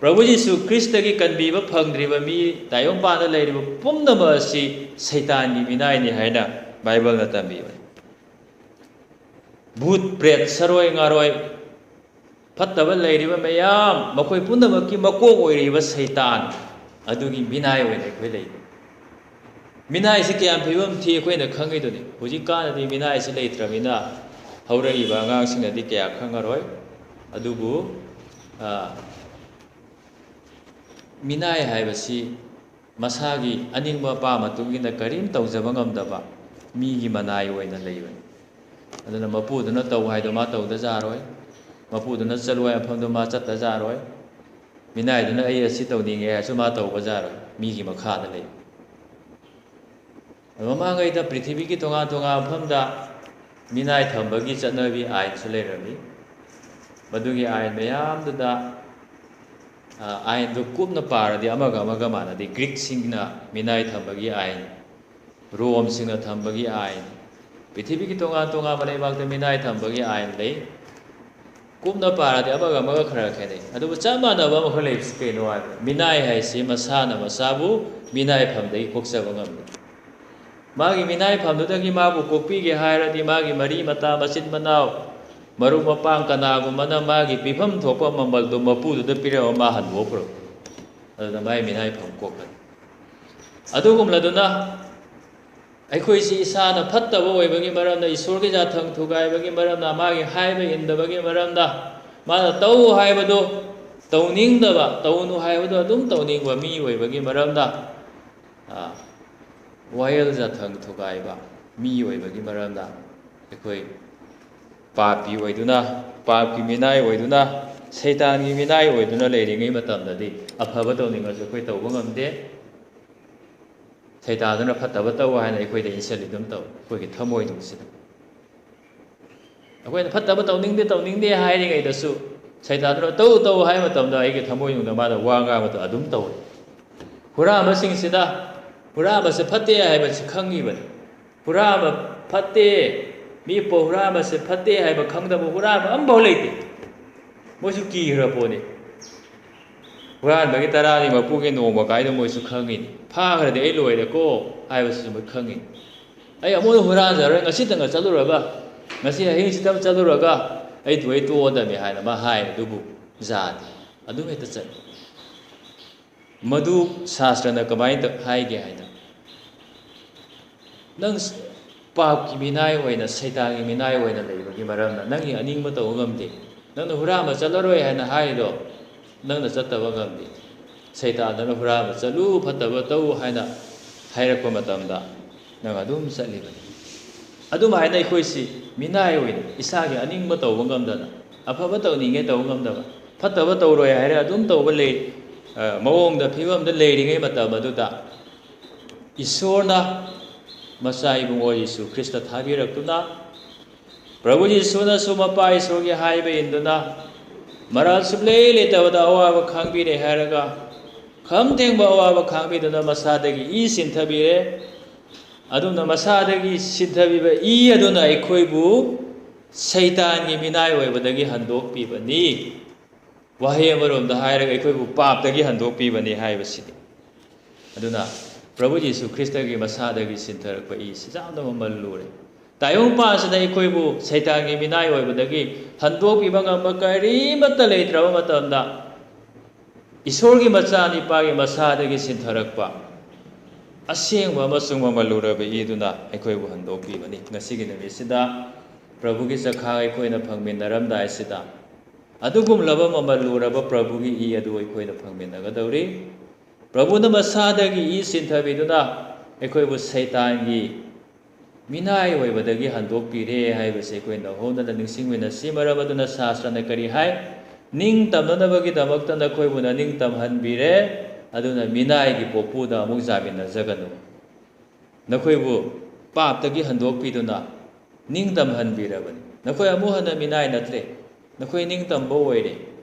ꯄ꯭ꯔꯚꯨ ꯖꯤꯁꯨ ꯈ꯭ꯔꯤꯁꯇꯒꯤ ꯀꯟꯕꯤꯕ ꯐꯪꯗ꯭ꯔꯤꯕ ꯃꯤ ꯇꯥꯏꯕꯪꯄꯥꯟꯗ ꯂꯩꯔꯤꯕ ꯄꯨꯝꯅꯃꯛ ꯑꯁꯤ ꯁꯩꯇꯥꯟꯒꯤ ꯃꯤꯅꯥꯏꯅꯤ ꯍꯥꯏꯅ ꯕꯥꯏꯕꯜꯅ ꯇꯝꯕꯤꯕꯅꯤ꯫ ꯚꯨꯠ, ꯄ꯭ꯔꯦꯠ, ꯁꯔꯣꯏ, ꯉꯥꯔꯣꯏ, ꯐꯠꯇꯕ ꯂꯩꯔꯤꯕ ꯃꯌꯥꯝ, ꯃꯈꯣꯏ ꯄꯨꯝꯅꯃꯛꯀꯤ ꯃꯀꯣꯛ ꯑꯣꯏꯔꯤꯕ ꯁꯩꯇꯥꯟ ꯑꯗꯨꯒꯤ ꯃꯤꯅꯥꯏ ꯑꯣꯏꯅ ꯑꯩꯈꯣꯏ ꯂꯩꯔꯤ꯫ ꯃꯤꯅꯥꯏꯁꯤ ꯀꯌꯥꯝ ꯐꯤꯕꯝ ꯊꯤ ꯑꯩꯈꯣꯏꯅ ꯈꯪꯉꯤꯗꯨꯅꯤ꯫ ꯍꯧꯖꯤꯛꯀꯥꯟꯗꯗꯤ ꯃꯤꯅꯥꯏꯁꯤ ꯂꯩꯇ꯭ꯔꯕꯅꯤꯅ ꯍꯧꯔꯛꯏꯕ ꯑꯉꯥꯡꯁꯤꯡꯅꯗꯤ ꯀꯌꯥ ꯈꯪꯉꯔꯣꯏ꯫ ꯑꯗꯨꯕꯨ, ꯑ, ꯃꯤꯅꯥꯏ ꯍꯥꯏꯕꯁꯤ ꯃꯁꯥꯒꯤ ꯑꯅꯤꯡꯕ ꯑꯄꯥꯝꯕ ꯃꯇꯨꯡ ꯏꯟꯅ ꯀꯔꯤꯝ ꯇꯧꯖꯕ ꯉꯝꯗꯕ ꯃꯤꯒꯤ ꯃꯅꯥꯏ ꯑꯣꯏꯅ ꯂꯩꯕꯅꯤ꯫ ꯑꯗꯨꯅ ꯃꯄꯨꯗꯨꯅ ꯇꯧ ꯍꯥꯏꯗꯣ ꯃꯥ ꯇꯧꯗ ꯌꯥꯔꯣꯏ, ꯃꯄꯨꯗꯨꯅ ꯆꯠꯂꯣ ꯍꯥꯏ ꯃꯐꯝꯗꯣ ꯃꯥ ꯆꯠꯇ ꯌꯥꯔꯣꯏ, ꯃꯤꯅꯥꯏꯗꯨꯅ ꯑꯩ ꯑꯁꯤ ꯇꯧꯅꯤꯡꯉꯦ ꯍꯥꯏꯔꯁꯨ ꯃꯥ ꯇꯧꯕ ꯌꯥꯔꯣꯏ, ꯃꯤꯒꯤ ꯃꯈꯥꯗ ꯂꯩ꯫ ꯑꯗꯣ ꯃꯃꯥꯡꯉꯩꯗ ꯄ꯭ꯔꯤꯊꯤꯕꯤꯒꯤ ꯇꯣꯉꯥꯟ ꯇꯣꯉꯥꯟꯕ ꯃꯐꯝꯗ ꯃꯤꯅꯥꯏ ꯊꯝꯕꯒꯤ ꯆꯠꯅꯕꯤ ꯑꯥꯏꯟꯁꯨ ꯂꯩꯔꯝꯃꯤ꯫ ꯃꯗꯨꯒꯤ ꯑꯥꯏꯟ ꯃꯌꯥꯝꯗꯨꯗ, ꯑ, ꯑꯥꯏꯟꯗꯨ ꯀꯨꯞꯅ ꯄꯥꯔꯗꯤ ꯑꯃꯒ ꯑꯃꯒ ꯃꯥꯟꯅꯗꯦ꯫ ꯒ꯭ꯔꯤꯛꯁꯤꯡꯅ ꯃꯤꯅꯥꯏ ꯊꯝꯕꯒꯤ ꯑꯥꯏꯟ, ꯔꯣꯝꯁꯤꯡꯅ ꯊꯝꯕꯒꯤ ꯑꯥꯏꯟ, ꯄ꯭ꯔꯤꯊꯤꯕꯤꯒꯤ ꯇꯣꯉꯥꯟ ꯇꯣꯉꯥꯟꯕ ꯂꯩꯕꯥꯛꯇ ꯃꯤꯅꯥꯏ ꯊꯝꯕꯒꯤ ꯑꯥꯏꯟ ꯂꯩ꯫ ꯀꯨꯞꯅ ꯄꯥꯔꯗꯤ ꯑꯃꯒ ꯑꯃꯒ ꯈꯔ ꯈꯦꯠꯅꯩ꯫ ꯑꯗꯨꯕꯨ ꯆꯞ ꯃꯥꯟꯅꯕ ꯑꯃꯈꯛ ꯂꯩꯕꯁꯤ ꯀꯩꯅꯣ ꯍꯥꯏꯕꯗ, ꯃꯤꯅꯥꯏ ꯍꯥꯏꯁꯤ ꯃꯁꯥꯅ ꯃꯁꯥꯕꯨ ꯃꯤꯅꯥꯏ ꯐꯝꯗꯒꯤ ꯀꯣꯛꯆꯕ ꯉꯝꯃꯤ꯫ ꯃꯥꯒꯤ ꯃꯤꯅꯥꯏ ꯐꯝꯗꯨꯗꯒꯤ ꯃꯥꯕꯨ ꯀꯣꯛꯄꯤꯒꯦ ꯍꯥꯏꯔꯗꯤ, ꯃꯥꯒꯤ ꯃꯔꯤ ꯃꯇꯥ, ꯃꯆꯤꯟ ꯃꯅꯥꯎ, ꯃꯔꯨꯞ ꯃꯄꯥꯡ ꯀꯅꯥꯒꯨꯝꯕꯅ ꯃꯥꯒꯤ ꯄꯤꯐꯝ ꯊꯣꯛꯄ ꯃꯃꯜꯗꯨ ꯃꯄꯨꯗꯨꯗ ꯄꯤꯔꯝꯃ ꯃꯥ ꯍꯟꯗꯣꯛꯈ꯭ꯔꯣ꯫ ꯑꯗꯨꯅ ꯃꯥꯒꯤ ꯃꯤꯅꯥꯏ ꯐꯝ ꯀꯣꯛꯀꯅꯤ꯫ ꯑꯗꯨꯒꯨꯝꯂꯗꯨꯅ ꯑꯩꯈꯣꯏꯁꯤ ꯏꯁꯥꯅ ꯐꯠꯇꯕ ꯑꯣꯏꯕꯒꯤ ꯃꯔꯝꯅ, ꯏꯁꯣꯔꯒꯤ ꯌꯥꯊꯪ ꯊꯨꯒꯥꯏꯕꯒꯤ ꯃꯔꯝꯅ, ꯃꯥꯒꯤ ꯍꯥꯏꯕ ꯏꯟꯗꯕꯒꯤ ꯃꯔꯝꯅ, ꯃꯥꯅ ꯇꯧ ꯍꯥꯏꯕꯗꯨ ꯇꯧꯅꯤꯡꯗꯕ, ꯇꯧꯅꯨ ꯍꯥꯏꯕꯗꯨ ꯑꯗꯨꯝ ꯇꯧꯅꯤꯡꯕ ꯃꯤ ꯑꯣꯏꯕꯒꯤ ꯃꯔꯝꯅ, ꯑ, ꯋꯥꯌꯦꯜ ꯌꯥꯊꯪ ꯊꯨꯒꯥꯏꯕ ꯃꯤ ꯑꯣꯏꯕꯒꯤ ꯃꯔꯝꯅ ꯑꯩꯈꯣꯏ ꯄꯥꯄꯤ ꯑꯣꯏꯗꯨꯅ, ꯄꯥꯞꯀꯤ ꯃꯤꯅꯥꯏ ꯑꯣꯏꯗꯨꯅ, ꯁꯩꯇꯥꯟꯒꯤ ꯃꯤꯅꯥꯏ ꯑꯣꯏꯗꯨꯅ ꯂꯩꯔꯤꯉꯩ ꯃꯇꯝꯗꯗꯤ ꯑꯐꯕ ꯇꯧꯅꯤꯡꯉꯁꯨ ꯑꯩꯈꯣꯏ ꯇꯧꯕ ꯉꯝꯗꯦ꯫ ꯁꯩꯇꯥꯟꯗꯨꯅ ꯐꯠꯇꯕ ꯇꯧ ꯍꯥꯏꯅ ꯑꯩꯈꯣꯏꯗ ꯏꯟꯁꯤꯜꯂꯤ ꯑꯗꯨꯝ ꯇꯧ, ꯑꯩꯈꯣꯏꯒꯤ ꯊꯃꯣꯏꯅꯨꯡꯁꯤꯗ꯫ ꯑꯩꯈꯣꯏꯅ ꯐꯠꯇꯕ ꯇꯧꯅꯤꯡꯗꯦ, ꯇꯧꯅꯤꯡꯗꯦ ꯍꯥꯏꯔꯤꯉꯩꯗꯁꯨ ꯁꯩꯇꯥꯟꯗꯨꯅ ꯇꯧ, ꯇꯧ ꯍꯥꯏꯕ ꯃꯇꯝꯗ ꯑꯩꯒꯤ ꯊꯃꯣꯏꯅꯨꯡꯗ ꯃꯥꯅ ꯋꯥ ꯉꯥꯡꯕꯗꯣ ꯑꯗꯨꯝ ꯇꯧꯏ꯫ ꯍꯨꯔꯥꯟꯕꯁꯤꯡꯁꯤꯗ ꯍꯨꯔꯥꯟꯕꯁꯦ ꯐꯠꯇꯦ ꯍꯥꯏꯕꯁꯤ ꯈꯪꯉꯤꯕꯅꯤ꯫ ꯍꯨꯔꯥꯟꯕ ꯐꯠꯇꯦ, ꯃꯤ ꯄꯣ-, ꯍꯨꯔꯥꯟꯕꯁꯦ ꯐꯠꯇꯦ ꯍꯥꯏꯕ ꯈꯪꯗꯕ ꯍꯨꯔꯥꯟꯕ ꯑꯝꯐꯥꯎ ꯂꯩꯇꯦ꯫ ꯃꯣꯏꯁꯨ ꯀꯤꯈ꯭ꯔ ꯄꯣꯠꯅꯤ꯫ ꯍꯨꯔꯥꯟꯕꯒꯤ ꯇꯔꯥꯅꯤ ꯃꯄꯨꯒꯤ ꯅꯣꯡꯃ ꯀꯥꯏꯗꯣ ꯃꯣꯏꯁꯨ ꯈꯪꯉꯤꯅꯤ꯫ ꯐꯥꯈ꯭ꯔꯗꯤ ꯑꯩ ꯂꯣꯏꯔꯦꯀꯣ ꯍꯥꯏꯕꯁꯤꯁꯨ ꯃꯣꯏ ꯈꯪꯉꯤꯅꯤ꯫ ꯑꯩ ꯑꯃꯨꯛ ꯍꯨꯔꯥꯟꯖꯔꯣꯏ, ꯉꯁꯤꯇꯪꯒ ꯆꯠꯂꯨꯔꯒ "ꯉꯁꯤ ꯑꯍꯤꯡꯁꯤꯗ ꯆꯠꯂꯨꯔꯒ ꯑꯩ ꯊꯣꯏ ꯇꯣꯛꯑꯗꯝꯃꯤ" ꯍꯥꯏꯅ ꯃꯥ ꯍꯥꯏ, ꯑꯗꯨꯕꯨ ꯌꯥꯗꯦ, ꯑꯗꯨꯝ ꯍꯦꯛꯇ ꯆꯠꯂꯤ꯫ ꯃꯗꯨ ꯁꯥꯁꯇ꯭ꯔꯅ ꯀꯃꯥꯏꯅ ꯇꯧ-, ꯍꯥꯏꯒꯦ ꯍꯥꯏꯗ, "ꯅꯪ ꯄꯥꯞꯀꯤ ꯃꯤꯅꯥꯏ ꯑꯣꯏꯅ, ꯁꯩꯇꯥꯟꯒꯤ ꯃꯤꯅꯥꯏ ꯑꯣꯏꯅ ꯂꯩꯕꯒꯤ ꯃꯔꯝꯅ ꯅꯪꯒꯤ ꯑꯅꯤꯡꯕ ꯇꯧꯕ ꯉꯝꯗꯦ꯫ ꯅꯪꯅ ꯍꯨꯔꯥꯟꯕ ꯆꯠꯂꯔꯣꯏ ꯍꯥꯏꯅ ꯍꯥꯏꯔꯤꯗꯣ, ꯅꯪꯅ ꯆꯠꯇꯕ ꯉꯝꯗꯦ꯫ ꯁꯩꯇꯥꯟꯗꯅ ꯍꯨꯔꯥꯟꯕ ꯆꯠꯂꯨ, ꯐꯠꯇꯕ ꯇꯧ ꯍꯥꯏꯅ ꯍꯥꯏꯔꯛꯄ ꯃꯇꯝꯗ ꯅꯪ ꯑꯗꯨꯝ ꯆꯠꯂꯤꯕꯅꯤ"꯫ ꯑꯗꯨꯝꯍꯥꯏꯅ ꯑꯩꯈꯣꯏꯁꯤ ꯃꯤꯅꯥꯏ ꯑꯣꯏꯅ ꯏꯁꯥꯒꯤ ꯑꯅꯤꯡꯕ ꯇꯧꯕ ꯉꯝꯗꯅ, ꯑꯐꯕ ꯇꯧꯅꯤꯡꯉꯦ ꯇꯧꯕ ꯉꯝꯗꯕ, ꯐꯠꯇꯕ ꯇꯧꯔꯣꯏ ꯍꯥꯏꯔꯦ ꯑꯗꯨꯝ ꯇꯧꯕ ꯂꯩ, ꯑ, ꯃꯑꯣꯡꯗ, ꯐꯤꯕꯝꯗ ꯂꯩꯔꯤꯉꯩ ꯃꯇꯝ ꯑꯗꯨꯗ ꯏꯁꯣꯔꯅ ꯃꯆꯥ ꯏꯕꯨꯡꯉꯣ ꯌꯤꯁꯨ ꯈ꯭ꯔꯤꯁꯇ ꯊꯥꯕꯤꯔꯛꯇꯨꯅ, ꯄ꯭ꯔꯚꯨ ꯌꯤꯁꯨꯅꯁꯨ ꯃꯄꯥ ꯏꯁꯣꯔꯒꯤ ꯍꯥꯏꯕ ꯏꯟꯗꯨꯅ, ꯃꯔꯥꯜ ꯁꯨꯛꯂꯩ ꯂꯩꯇꯕꯗ ꯑꯋꯥꯕ ꯈꯥꯡꯕꯤꯔꯦ ꯍꯥꯏꯔꯒ, ꯈꯝ ꯊꯦꯡꯕ ꯑꯋꯥꯕ ꯈꯥꯡꯕꯤꯗꯨꯅ ꯃꯁꯥꯗꯒꯤ ꯏ ꯁꯤꯟꯊꯕꯤꯔꯦ꯫ ꯑꯗꯨꯅ ꯃꯁꯥꯗꯒꯤ ꯁꯤꯟꯊꯕꯤꯕ ꯏ ꯑꯗꯨꯅ ꯑꯩꯈꯣꯏꯕꯨ ꯁꯩꯇꯥꯟꯒꯤ ꯃꯤꯅꯥꯏ ꯑꯣꯏꯕꯗꯒꯤ ꯍꯟꯗꯣꯛꯄꯤꯕꯅꯤ꯫ ꯋꯥꯍꯩ ꯑꯃꯔꯣꯝꯗ ꯍꯥꯏꯔꯒ, ꯑꯩꯈꯣꯏꯕꯨ ꯄꯥꯞꯇꯒꯤ ꯍꯟꯗꯣꯛꯄꯤꯕꯅꯤ ꯍꯥꯏꯕꯁꯤꯅꯤ꯫ ꯑꯗꯨꯅ ꯄ꯭ꯔꯚꯨ ꯌꯤꯁꯨ ꯈ꯭ꯔꯤꯁꯇꯒꯤ ꯃꯁꯥꯗꯒꯤ ꯁꯤꯟꯊꯔꯛꯄ ꯏꯁꯤ ꯌꯥꯝꯅ ꯃꯃꯜ ꯂꯨꯔꯦ꯫ ꯇꯥꯏꯕꯪꯄꯥꯟꯁꯤꯗ ꯑꯩꯈꯣꯏꯕꯨ ꯁꯩꯇꯥꯟꯒꯤ ꯃꯤꯅꯥꯏ ꯑꯣꯏꯕꯗꯒꯤ ꯍꯟꯗꯣꯛꯄꯤꯕ ꯉꯝꯕ ꯀꯔꯤꯃꯠꯇ ꯂꯩꯇ꯭ꯔꯕ ꯃꯇꯝꯗ, ꯏꯁꯣꯔꯒꯤ ꯃꯆꯥꯅꯤꯄꯥꯒꯤ ꯃꯁꯥꯗꯒꯤ ꯁꯤꯟꯊꯔꯛꯄ ꯑꯁꯦꯡꯕ ꯑꯃꯁꯨꯡ ꯃꯃꯜ ꯂꯨꯔꯕ ꯏꯗꯨꯅ ꯑꯩꯈꯣꯏꯕꯨ ꯍꯟꯗꯣꯛꯄꯤꯕꯅꯤ꯫ ꯉꯁꯤꯒꯤ ꯅꯨꯃꯤꯠꯁꯤꯗ ꯄ꯭ꯔꯚꯨꯒꯤ ꯆꯈꯥ ꯑꯩꯈꯣꯏꯅ ꯐꯪꯃꯤꯟꯅꯔꯝꯗꯥꯏꯁꯤꯗ, ꯑꯗꯨꯒꯨꯝꯂꯕ ꯃꯃꯜ ꯂꯨꯔꯕ ꯄ꯭ꯔꯚꯨꯒꯤ ꯏ ꯑꯗꯨ ꯑꯩꯈꯣꯏꯅ ꯐꯪꯃꯤꯟꯅꯒꯗꯧꯔꯤ꯫ ꯄ꯭ꯔꯚꯨꯅ ꯃꯁꯥꯗꯒꯤ ꯏ ꯁꯤꯟꯊꯕꯤꯗꯨꯅ ꯑꯩꯈꯣꯏꯕꯨ ꯁꯩꯇꯥꯟꯒꯤ ꯃꯤꯅꯥꯏ ꯑꯣꯏꯕꯗꯒꯤ ꯍꯟꯗꯣꯛꯄꯤꯔꯦ ꯍꯥꯏꯕꯁꯤ ꯑꯩꯈꯣꯏ ꯅꯧꯍꯧꯅꯅ ꯅꯤꯡꯁꯤꯡꯃꯤꯟꯅꯁꯤ꯫ ꯃꯔꯝ ꯑꯗꯨꯅ ꯁꯥꯁꯇ꯭ꯔꯅ ꯀꯔꯤ ꯍꯥꯏ? "ꯅꯤꯡꯇꯝꯅꯅꯕꯒꯤꯗꯃꯛꯇ ꯅꯈꯣꯏꯕꯨ ꯅꯅꯤꯡ ꯇꯝꯍꯟꯕꯤꯔꯦ, ꯑꯗꯨꯅ ꯃꯤꯅꯥꯏꯒꯤ ꯄꯣꯛꯄꯨꯗ ꯑꯃꯨꯛ ꯖꯥꯃꯤꯟꯅꯖꯒꯅꯨ"꯫ ꯅꯈꯣꯏꯕꯨ ꯄꯥꯞꯇꯒꯤ ꯍꯟꯗꯣꯛꯄꯤꯗꯨꯅ ꯅꯤꯡꯇꯝꯍꯟꯕꯤꯔꯕꯅꯤ꯫ ꯅꯈꯣꯏ ꯑꯃꯨꯛ ꯍꯟꯅ ꯃꯤꯅꯥꯏ ꯅꯠꯇ꯭ꯔꯦ꯫ ꯅꯈꯣꯏ ꯅꯤꯡꯇꯝꯕ ꯑꯣꯏꯔꯦ꯫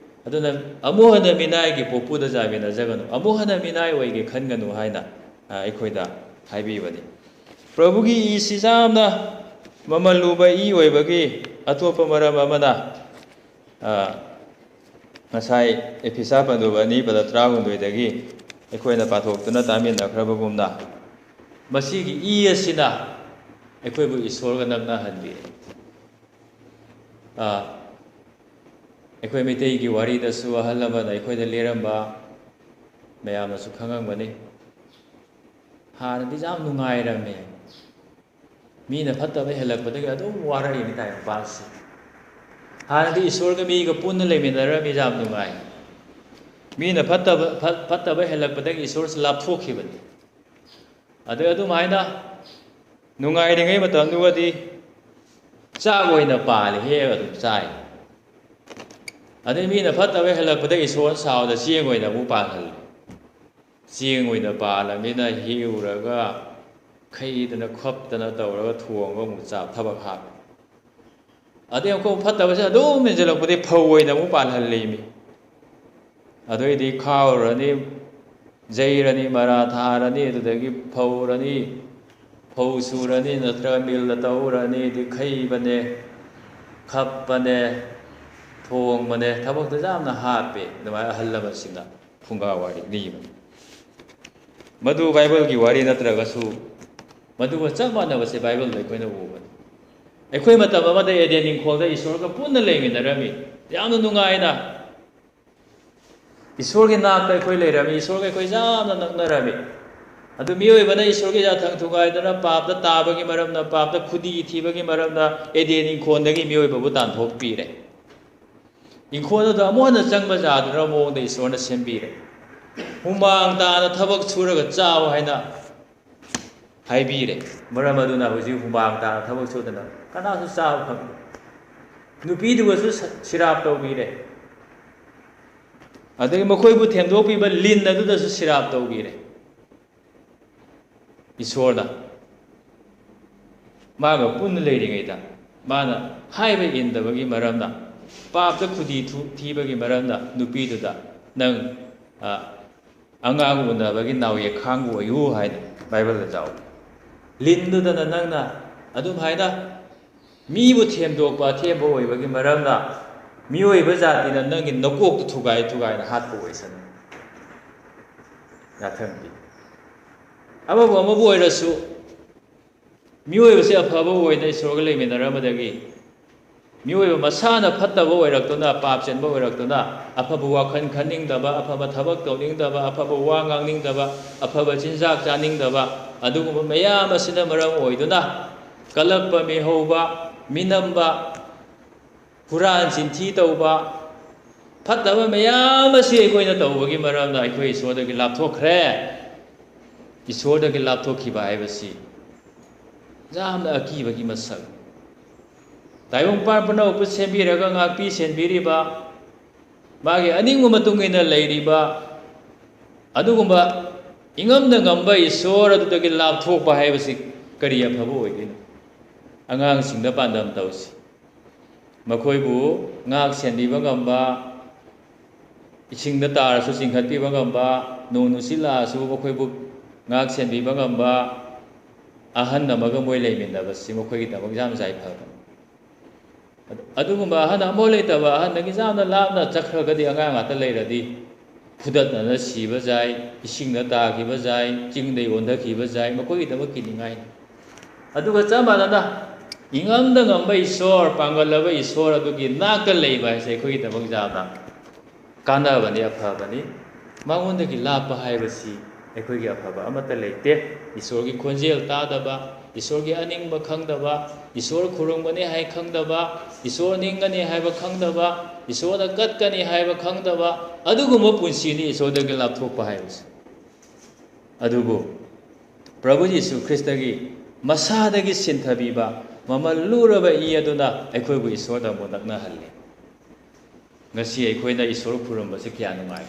ꯑꯗꯨꯅ ꯑꯃꯨꯛ ꯍꯟꯅ ꯃꯤꯅꯥꯏꯒꯤ ꯄꯣꯛꯄꯨꯗ ꯖꯥꯃꯤꯟꯅꯖꯒꯅꯨ꯫ ꯑꯃꯨꯛ ꯍꯟꯅ ꯃꯤꯅꯥꯏ ꯑꯣꯏꯒꯦ ꯈꯟꯒꯅꯨ ꯍꯥꯏꯅ, ꯑ, ꯑꯩꯈꯣꯏꯗ ꯍꯥꯏꯕꯤꯕꯅꯤ꯫ ꯄ꯭ꯔꯚꯨꯒꯤ ꯏꯁꯤ ꯌꯥꯝꯅ ꯃꯃꯜ ꯂꯨꯕ ꯏ ꯑꯣꯏꯕꯒꯤ ꯑꯇꯣꯞꯄ ꯃꯔꯝ ꯑꯃꯅ, ꯑ, ꯉꯁꯥꯏ ꯑꯦꯐꯤꯁꯥ ꯄꯟꯗꯨꯕ ꯑꯅꯤ ꯄꯗ ꯇꯔꯥꯍꯨꯝꯗꯣꯏꯗꯒꯤ ꯑꯩꯈꯣꯏꯅ ꯄꯥꯊꯣꯛꯇꯨꯅ ꯇꯥꯃꯤꯟꯅꯈ꯭ꯔꯕꯒꯨꯝꯅ, ꯃꯁꯤꯒꯤ ꯏ ꯑꯁꯤꯅ ꯑꯩꯈꯣꯏꯕꯨ ꯏꯁꯣꯔꯒ ꯅꯛꯅꯍꯟꯕꯤ꯫ ꯑꯩꯈꯣꯏ ꯃꯩꯇꯩꯒꯤ ꯋꯥꯔꯤꯗꯁꯨ ꯑꯍꯜ ꯂꯃꯟ ꯑꯩꯈꯣꯏꯗ ꯂꯤꯔꯝꯕ ꯃꯌꯥꯝꯅꯁꯨ ꯈꯪꯉꯝꯒꯅꯤ꯫ ꯍꯥꯟꯅꯗꯤ ꯌꯥꯝ ꯅꯨꯡꯉꯥꯏꯔꯝꯃꯦ꯫ ꯃꯤꯅ ꯐꯠꯇꯕ ꯍꯦꯜꯂꯛꯄꯗꯒꯤ ꯑꯗꯨꯝ ꯋꯥꯔꯛꯏꯅꯤ ꯇꯥꯏꯕꯪꯄꯥꯟꯁꯤ꯫ ꯍꯥꯟꯅꯗꯤ ꯏꯁꯣꯔꯒ ꯃꯤꯒ ꯄꯨꯟꯅ ꯂꯩꯃꯤꯟꯅꯔꯝꯃꯤ, ꯌꯥꯝ ꯅꯨꯡꯉꯥꯏ꯫ ꯃꯤꯅ ꯐꯠꯇꯕ ꯐꯠ- ꯐꯠꯇꯕ ꯍꯦꯜꯂꯛꯄꯗꯒꯤ ꯏꯁꯣꯔꯁꯤ ꯂꯥꯞꯊꯣꯛꯈꯤꯕꯅꯤ꯫ ꯑꯗꯩ ꯑꯗꯨꯃꯥꯏꯅ ꯅꯨꯡꯉꯥꯏꯔꯤꯉꯩ ꯃꯇꯝꯗꯨꯒꯗꯤ ꯆꯥꯛ ꯑꯣꯏꯅ ꯄꯥꯜꯂꯤ, ꯍꯦꯛ ꯑꯗꯨꯝ ꯆꯥꯏ꯫ ꯑꯗꯩ ꯃꯤꯅ ꯐꯠꯇꯕ ꯍꯦꯜꯂꯛꯄꯗ ꯏꯁꯣꯔ ꯁꯥꯎꯗ ꯆꯦꯡ ꯑꯣꯏꯅ ꯑꯃꯨꯛ ꯄꯥꯜꯍꯜꯂꯤ꯫ ꯆꯦꯡ ꯑꯣꯏꯅ ꯄꯥꯜꯂꯃꯤꯅ ꯍꯦꯛꯎꯔꯒ ꯈꯩꯗꯅ ꯈꯞꯇꯅ ꯇꯧꯔꯒ ꯊꯣꯡꯉꯒ ꯑꯃꯨꯛ ꯆꯥꯕ ꯊꯕꯛ ꯍꯥꯞꯄꯤ꯫ ꯑꯗꯩ ꯑꯃꯨꯛ ꯐꯠꯇꯕꯁꯦ ꯑꯗꯨꯝ ꯍꯦꯟꯖꯜꯂꯛꯄꯗꯒꯤ ꯐꯧ ꯑꯣꯏꯅ ꯑꯃꯨꯛ ꯄꯥꯜꯍꯜꯂꯤ ꯃꯤ꯫ ꯑꯗꯩꯗꯤ ꯈꯥꯎꯔꯅꯤ, ꯌꯩꯔꯅꯤ, ꯃꯔꯥ ꯊꯥꯔꯅꯤ, ꯑꯗꯨꯗꯒꯤ ꯐꯧꯔꯅꯤ, ꯐꯧ ꯁꯨꯔꯅꯤ, ꯅꯠꯇ꯭ꯔꯒ ꯃꯤꯜꯗ ꯇꯧꯔꯅꯤ, ꯑꯗꯩ ꯈꯩꯕꯅꯦ, ꯈꯞꯄꯅꯦ, ꯊꯣꯡꯕꯅꯦ, ꯊꯕꯛꯇ ꯌꯥꯝꯅ ꯍꯥꯞꯄꯦ꯫ ꯑꯗꯨꯃꯥꯏꯅ ꯑꯍꯜ ꯂꯃꯟꯁꯤꯡꯅ ꯐꯨꯡꯒꯥ ꯋꯥꯔꯤ ꯂꯤꯕꯅꯤ꯫ ꯃꯗꯨ ꯕꯥꯏꯕꯜꯒꯤ ꯋꯥꯔꯤ ꯅꯠꯇ꯭ꯔꯒꯁꯨ ꯃꯗꯨꯒ ꯆꯞ ꯃꯥꯟꯅꯕꯁꯦ ꯕꯥꯏꯕꯜꯗ ꯑꯩꯈꯣꯏꯅ ꯎꯕꯅꯤ꯫ ꯑꯩꯈꯣꯏ ꯃꯇꯝ ꯑꯃꯗ ꯑꯦꯗꯦꯟ ꯏꯪꯈꯣꯜꯗ ꯏꯁꯣꯔꯒ ꯄꯨꯟꯅ ꯂꯩꯃꯤꯟꯅꯔꯝꯃꯤ, ꯌꯥꯝꯅ ꯅꯨꯡꯉꯥꯏꯅ꯫ ꯏꯁꯣꯔꯒꯤ ꯅꯥꯛꯇ ꯑꯩꯈꯣꯏ ꯂꯩꯔꯝꯃꯤ, ꯏꯁꯣꯔꯒ ꯑꯩꯈꯣꯏ ꯌꯥꯝꯅ ꯅꯛꯅꯔꯝꯃꯤ꯫ ꯑꯗꯨ ꯃꯤꯑꯣꯏꯕꯅ ꯏꯁꯣꯔꯒꯤ ꯌꯥꯊꯪ ꯊꯨꯒꯥꯏꯗꯅ, ꯄꯥꯞꯇ ꯇꯥꯕꯒꯤ ꯃꯔꯝꯅ, ꯄꯥꯞꯇ ꯈꯨꯗꯤ ꯊꯤꯕꯒꯤ ꯃꯔꯝꯅ ꯑꯦꯗꯦꯟ ꯏꯪꯈꯣꯜꯗꯒꯤ ꯃꯤꯑꯣꯏꯕꯕꯨ ꯇꯥꯟꯊꯣꯛꯄꯤꯔꯦ꯫ ꯏꯪꯈꯣꯜ ꯑꯗꯨꯗ ꯑꯃꯨꯛ ꯍꯟꯅ ꯆꯪꯕ ꯌꯥꯗ꯭ꯔꯕ ꯃꯑꯣꯡꯗ ꯏꯁꯣꯔꯅ ꯁꯦꯝꯕꯤꯔꯦ꯫ ꯍꯨꯃꯥꯡ ꯇꯥꯅ ꯊꯕꯛ ꯁꯨꯔꯒ ꯆꯥꯎ ꯍꯥꯏꯅ ꯍꯥꯏꯕꯤꯔꯦ꯫ ꯃꯔꯝ ꯑꯗꯨꯅ ꯍꯧꯖꯤꯛ ꯍꯨꯃꯥꯡ ꯇꯥꯅ ꯊꯕꯛ ꯁꯨꯗꯅ ꯀꯅꯥꯁꯨ ꯆꯥꯕ ꯐꯪꯗꯦ꯫ ꯅꯨꯄꯤꯗꯨꯒꯁꯨ ꯁ- ꯁꯤꯔꯥꯞ ꯇꯧꯕꯤꯔꯦ꯫ ꯑꯗꯒꯤ ꯃꯈꯣꯏꯕꯨ ꯊꯦꯝꯗꯣꯛꯄꯤꯕ ꯂꯤꯟ ꯑꯗꯨꯗꯁꯨ ꯁꯤꯔꯥꯞ ꯇꯧꯕꯤꯔꯦ꯫ ꯏꯁꯣꯔꯅ ꯃꯥꯒ ꯄꯨꯟꯅ ꯂꯩꯔꯤꯉꯩꯗ ꯃꯥꯅ ꯍꯥꯏꯕ ꯏꯟꯗꯕꯒꯤ ꯃꯔꯝꯅ, ꯄꯥꯞꯇ ꯈꯨꯗꯤ ꯊꯨ- ꯊꯤꯕꯒꯤ ꯃꯔꯝꯅ ꯅꯨꯄꯤꯗꯨꯗ ꯅꯪ, ꯑ, ꯑꯉꯥꯡ ꯎꯅꯕꯒꯤ ꯅꯥꯎꯌꯦꯛ ꯈꯥꯡꯕ ꯑꯣꯏꯌꯨ ꯍꯥꯏꯅ ꯕꯥꯏꯕꯜꯗ ꯌꯥꯎꯏ꯫ ꯂꯤꯟꯗꯨꯗꯅ ꯅꯪꯅ ꯑꯗꯨꯝ ꯍꯥꯏꯅ ꯃꯤꯕꯨ ꯊꯦꯝꯗꯣꯛꯄ ꯑꯊꯦꯝꯕ ꯑꯣꯏꯕꯒꯤ ꯃꯔꯝꯅ ꯃꯤꯑꯣꯏꯕ ꯖꯥꯇꯤꯅ ꯅꯪꯒꯤ ꯅꯀꯣꯛꯇꯨ ꯊꯨꯒꯥꯏ ꯊꯨꯒꯥꯏꯅ ꯍꯥꯠꯄ ꯑꯣꯏꯁꯅꯨ꯫ ꯌꯥꯊꯪ ꯄꯤ꯫ ꯑꯃꯕꯨ ꯑꯃꯕꯨ ꯑꯣꯏꯔꯁꯨ ꯃꯤꯑꯣꯏꯕꯁꯦ ꯑꯐꯕ ꯑꯣꯏꯅ ꯏꯁꯣꯔꯒ ꯂꯩꯃꯤꯟꯅꯔꯝꯕꯗꯒꯤ ꯃꯤꯑꯣꯏꯕ ꯃꯁꯥꯅ ꯐꯠꯇꯕ ꯑꯣꯏꯔꯛꯇꯨꯅ, ꯄꯥꯞ ꯆꯦꯟꯕ ꯑꯣꯏꯔꯛꯇꯨꯅ, ꯑꯐꯕ ꯋꯥꯈꯜ ꯈꯟꯅꯤꯡꯗꯕ, ꯑꯐꯕ ꯊꯕꯛ ꯇꯧꯅꯤꯡꯗꯕ, ꯑꯐꯕ ꯋꯥ ꯉꯥꯡꯅꯤꯡꯗꯕ, ꯑꯐꯕ ꯆꯤꯟꯖꯥꯛ ꯆꯥꯅꯤꯡꯗꯕ, ꯑꯗꯨꯒꯨꯝꯕ ꯃꯌꯥꯝ ꯑꯁꯤꯅ ꯃꯔꯝ ꯑꯣꯏꯗꯨꯅ ꯀꯜꯂꯛꯄ, ꯃꯤꯍꯧꯕ, ꯃꯤꯅꯝꯕ, ꯍꯨꯔꯥꯟ ꯆꯤꯟꯊꯤ ꯇꯧꯕ, ꯐꯠꯇꯕ ꯃꯌꯥꯝ ꯑꯁꯤ ꯑꯩꯈꯣꯏꯅ ꯇꯧꯕꯒꯤ ꯃꯔꯝꯅ ꯑꯩꯈꯣꯏ ꯏꯁꯣꯔꯗꯒꯤ ꯂꯥꯞꯊꯣꯛꯈ꯭ꯔꯦ꯫ ꯏꯁꯣꯔꯗꯒꯤ ꯂꯥꯞꯊꯣꯛꯈꯤꯕ ꯍꯥꯏꯕꯁꯤ ꯌꯥꯝꯅ ꯑꯀꯤꯕꯒꯤ ꯃꯁꯛ꯫ ꯇꯥꯏꯕꯪꯄꯥꯟ ꯄꯨꯝꯅꯃꯛꯄꯨ ꯁꯦꯝꯕꯤꯔꯒ ꯉꯥꯛꯄꯤ ꯁꯦꯟꯕꯤꯔꯤꯕ, ꯃꯥꯒꯤ ꯑꯅꯤꯡꯕ ꯃꯇꯨꯡ ꯏꯟꯅ ꯂꯩꯔꯤꯕ ꯑꯗꯨꯒꯨꯝꯕ ꯏꯉꯝꯗ ꯉꯝꯕ ꯏꯁꯣꯔ ꯑꯗꯨꯗꯒꯤ ꯂꯥꯞꯊꯣꯛꯄ ꯍꯥꯏꯕꯁꯤ ꯀꯔꯤ ꯑꯐꯕ ꯑꯣꯏꯗꯣꯏꯅꯣ? ꯑꯉꯥꯡꯁꯤꯡꯗ ꯄꯥꯟꯗꯝ ꯇꯧꯁꯤ꯫ ꯃꯈꯣꯏꯕꯨ ꯉꯥꯛ ꯁꯦꯟꯕꯤꯕ ꯉꯝꯕ, ꯏꯁꯤꯡꯗ ꯇꯥꯔꯁꯨ ꯆꯤꯡꯈꯠꯄꯤꯕ ꯉꯝꯕ, ꯅꯣꯡ ꯅꯨꯡꯁꯤꯠ ꯂꯥꯛꯑꯁꯨ ꯃꯈꯣꯏꯕꯨ ꯉꯥꯛ ꯁꯦꯟꯕꯤꯕ ꯉꯝꯕ ꯑꯍꯟ ꯑꯃꯒ ꯃꯣꯏ ꯂꯩꯃꯤꯟꯅꯕꯁꯤ ꯃꯈꯣꯏꯒꯤꯗꯃꯛ ꯌꯥꯝ ꯌꯥꯏꯐꯕꯅꯤ꯫ ꯑꯗꯨꯒꯨꯝꯕ ꯑꯍꯟ ꯑꯃꯐꯥꯎ ꯂꯩꯇꯕ, ꯑꯍꯟꯗꯒꯤ ꯌꯥꯝꯅ ꯂꯥꯞꯅ ꯆꯠꯈ꯭ꯔꯒꯗꯤ, ꯑꯉꯥꯡ ꯉꯥꯛꯇ ꯂꯩꯔꯗꯤ ꯐꯨꯗꯠꯅꯅ ꯁꯤꯕ ꯌꯥꯏ, ꯏꯁꯤꯡꯗ ꯇꯥꯈꯤꯕ ꯌꯥꯏ, ꯆꯤꯡꯗꯒꯤ ꯑꯣꯟꯊꯈꯤꯕ ꯌꯥꯏ, ꯃꯈꯣꯏꯒꯤꯗꯃꯛ ꯀꯤꯅꯤꯡꯉꯥꯏꯅꯤ꯫ ꯑꯗꯨꯒ ꯆꯞ ꯃꯥꯟꯅꯅ ꯏꯉꯝꯗ ꯉꯝꯕ ꯏꯁꯣꯔ, ꯄꯥꯡꯒꯜꯂꯕ ꯏꯁꯣꯔ ꯑꯗꯨꯒꯤ ꯅꯥꯛꯇ ꯂꯩꯕ ꯍꯥꯏꯁꯦ ꯑꯩꯈꯣꯏꯒꯤꯗꯃꯛ ꯌꯥꯝꯅ ꯀꯥꯟꯅꯕꯅꯤ, ꯑꯐꯕꯅꯤ꯫ ꯃꯉꯣꯟꯗꯒꯤ ꯂꯥꯞꯄ ꯍꯥꯏꯕꯁꯤ ꯑꯩꯈꯣꯏꯒꯤ ꯑꯐꯕ ꯑꯃꯠꯇ ꯂꯩꯇꯦ꯫ ꯏꯁꯣꯔꯒꯤ ꯈꯣꯟꯖꯦꯜ ꯇꯥꯗꯕ, ꯏꯁꯣꯔꯒꯤ ꯑꯅꯤꯡꯕ ꯈꯪꯗꯕ, ꯏꯁꯣꯔ ꯈꯨꯔꯨꯝꯒꯅꯤ ꯍꯥꯏ ꯈꯪꯗꯕ, ꯏꯁꯣꯔ ꯅꯤꯡꯒꯅꯤ ꯍꯥꯏꯕ ꯈꯪꯗꯕ, ꯏꯁꯣꯔꯅ ꯀꯠꯀꯅꯤ ꯍꯥꯏꯕ ꯈꯪꯗꯕ, ꯑꯗꯨꯒꯨꯝꯕ ꯄꯨꯟꯁꯤꯅꯤ ꯏꯁꯣꯔꯗꯒꯤ ꯂꯥꯞꯊꯣꯛꯄ ꯍꯥꯏꯕꯁꯤ꯫ ꯑꯗꯨꯕꯨ ꯄ꯭ꯔꯚꯨ ꯖꯤꯁꯨ ꯈ꯭ꯔꯤꯁꯇꯒꯤ ꯃꯁꯥꯗꯒꯤ ꯁꯤꯟꯊꯕꯤꯕ ꯃꯃꯜ ꯂꯨꯔꯕ ꯏ ꯑꯗꯨꯅ ꯑꯩꯈꯣꯏꯕꯨ ꯏꯁꯣꯔꯗ ꯑꯃꯨꯛ ꯅꯛꯅꯍꯜꯂꯤ꯫ ꯉꯁꯤ ꯑꯩꯈꯣꯏꯅ ꯏꯁꯣꯔ ꯈꯨꯔꯨꯝꯕꯁꯤ ꯀꯌꯥ ꯅꯨꯡꯉꯥꯏ?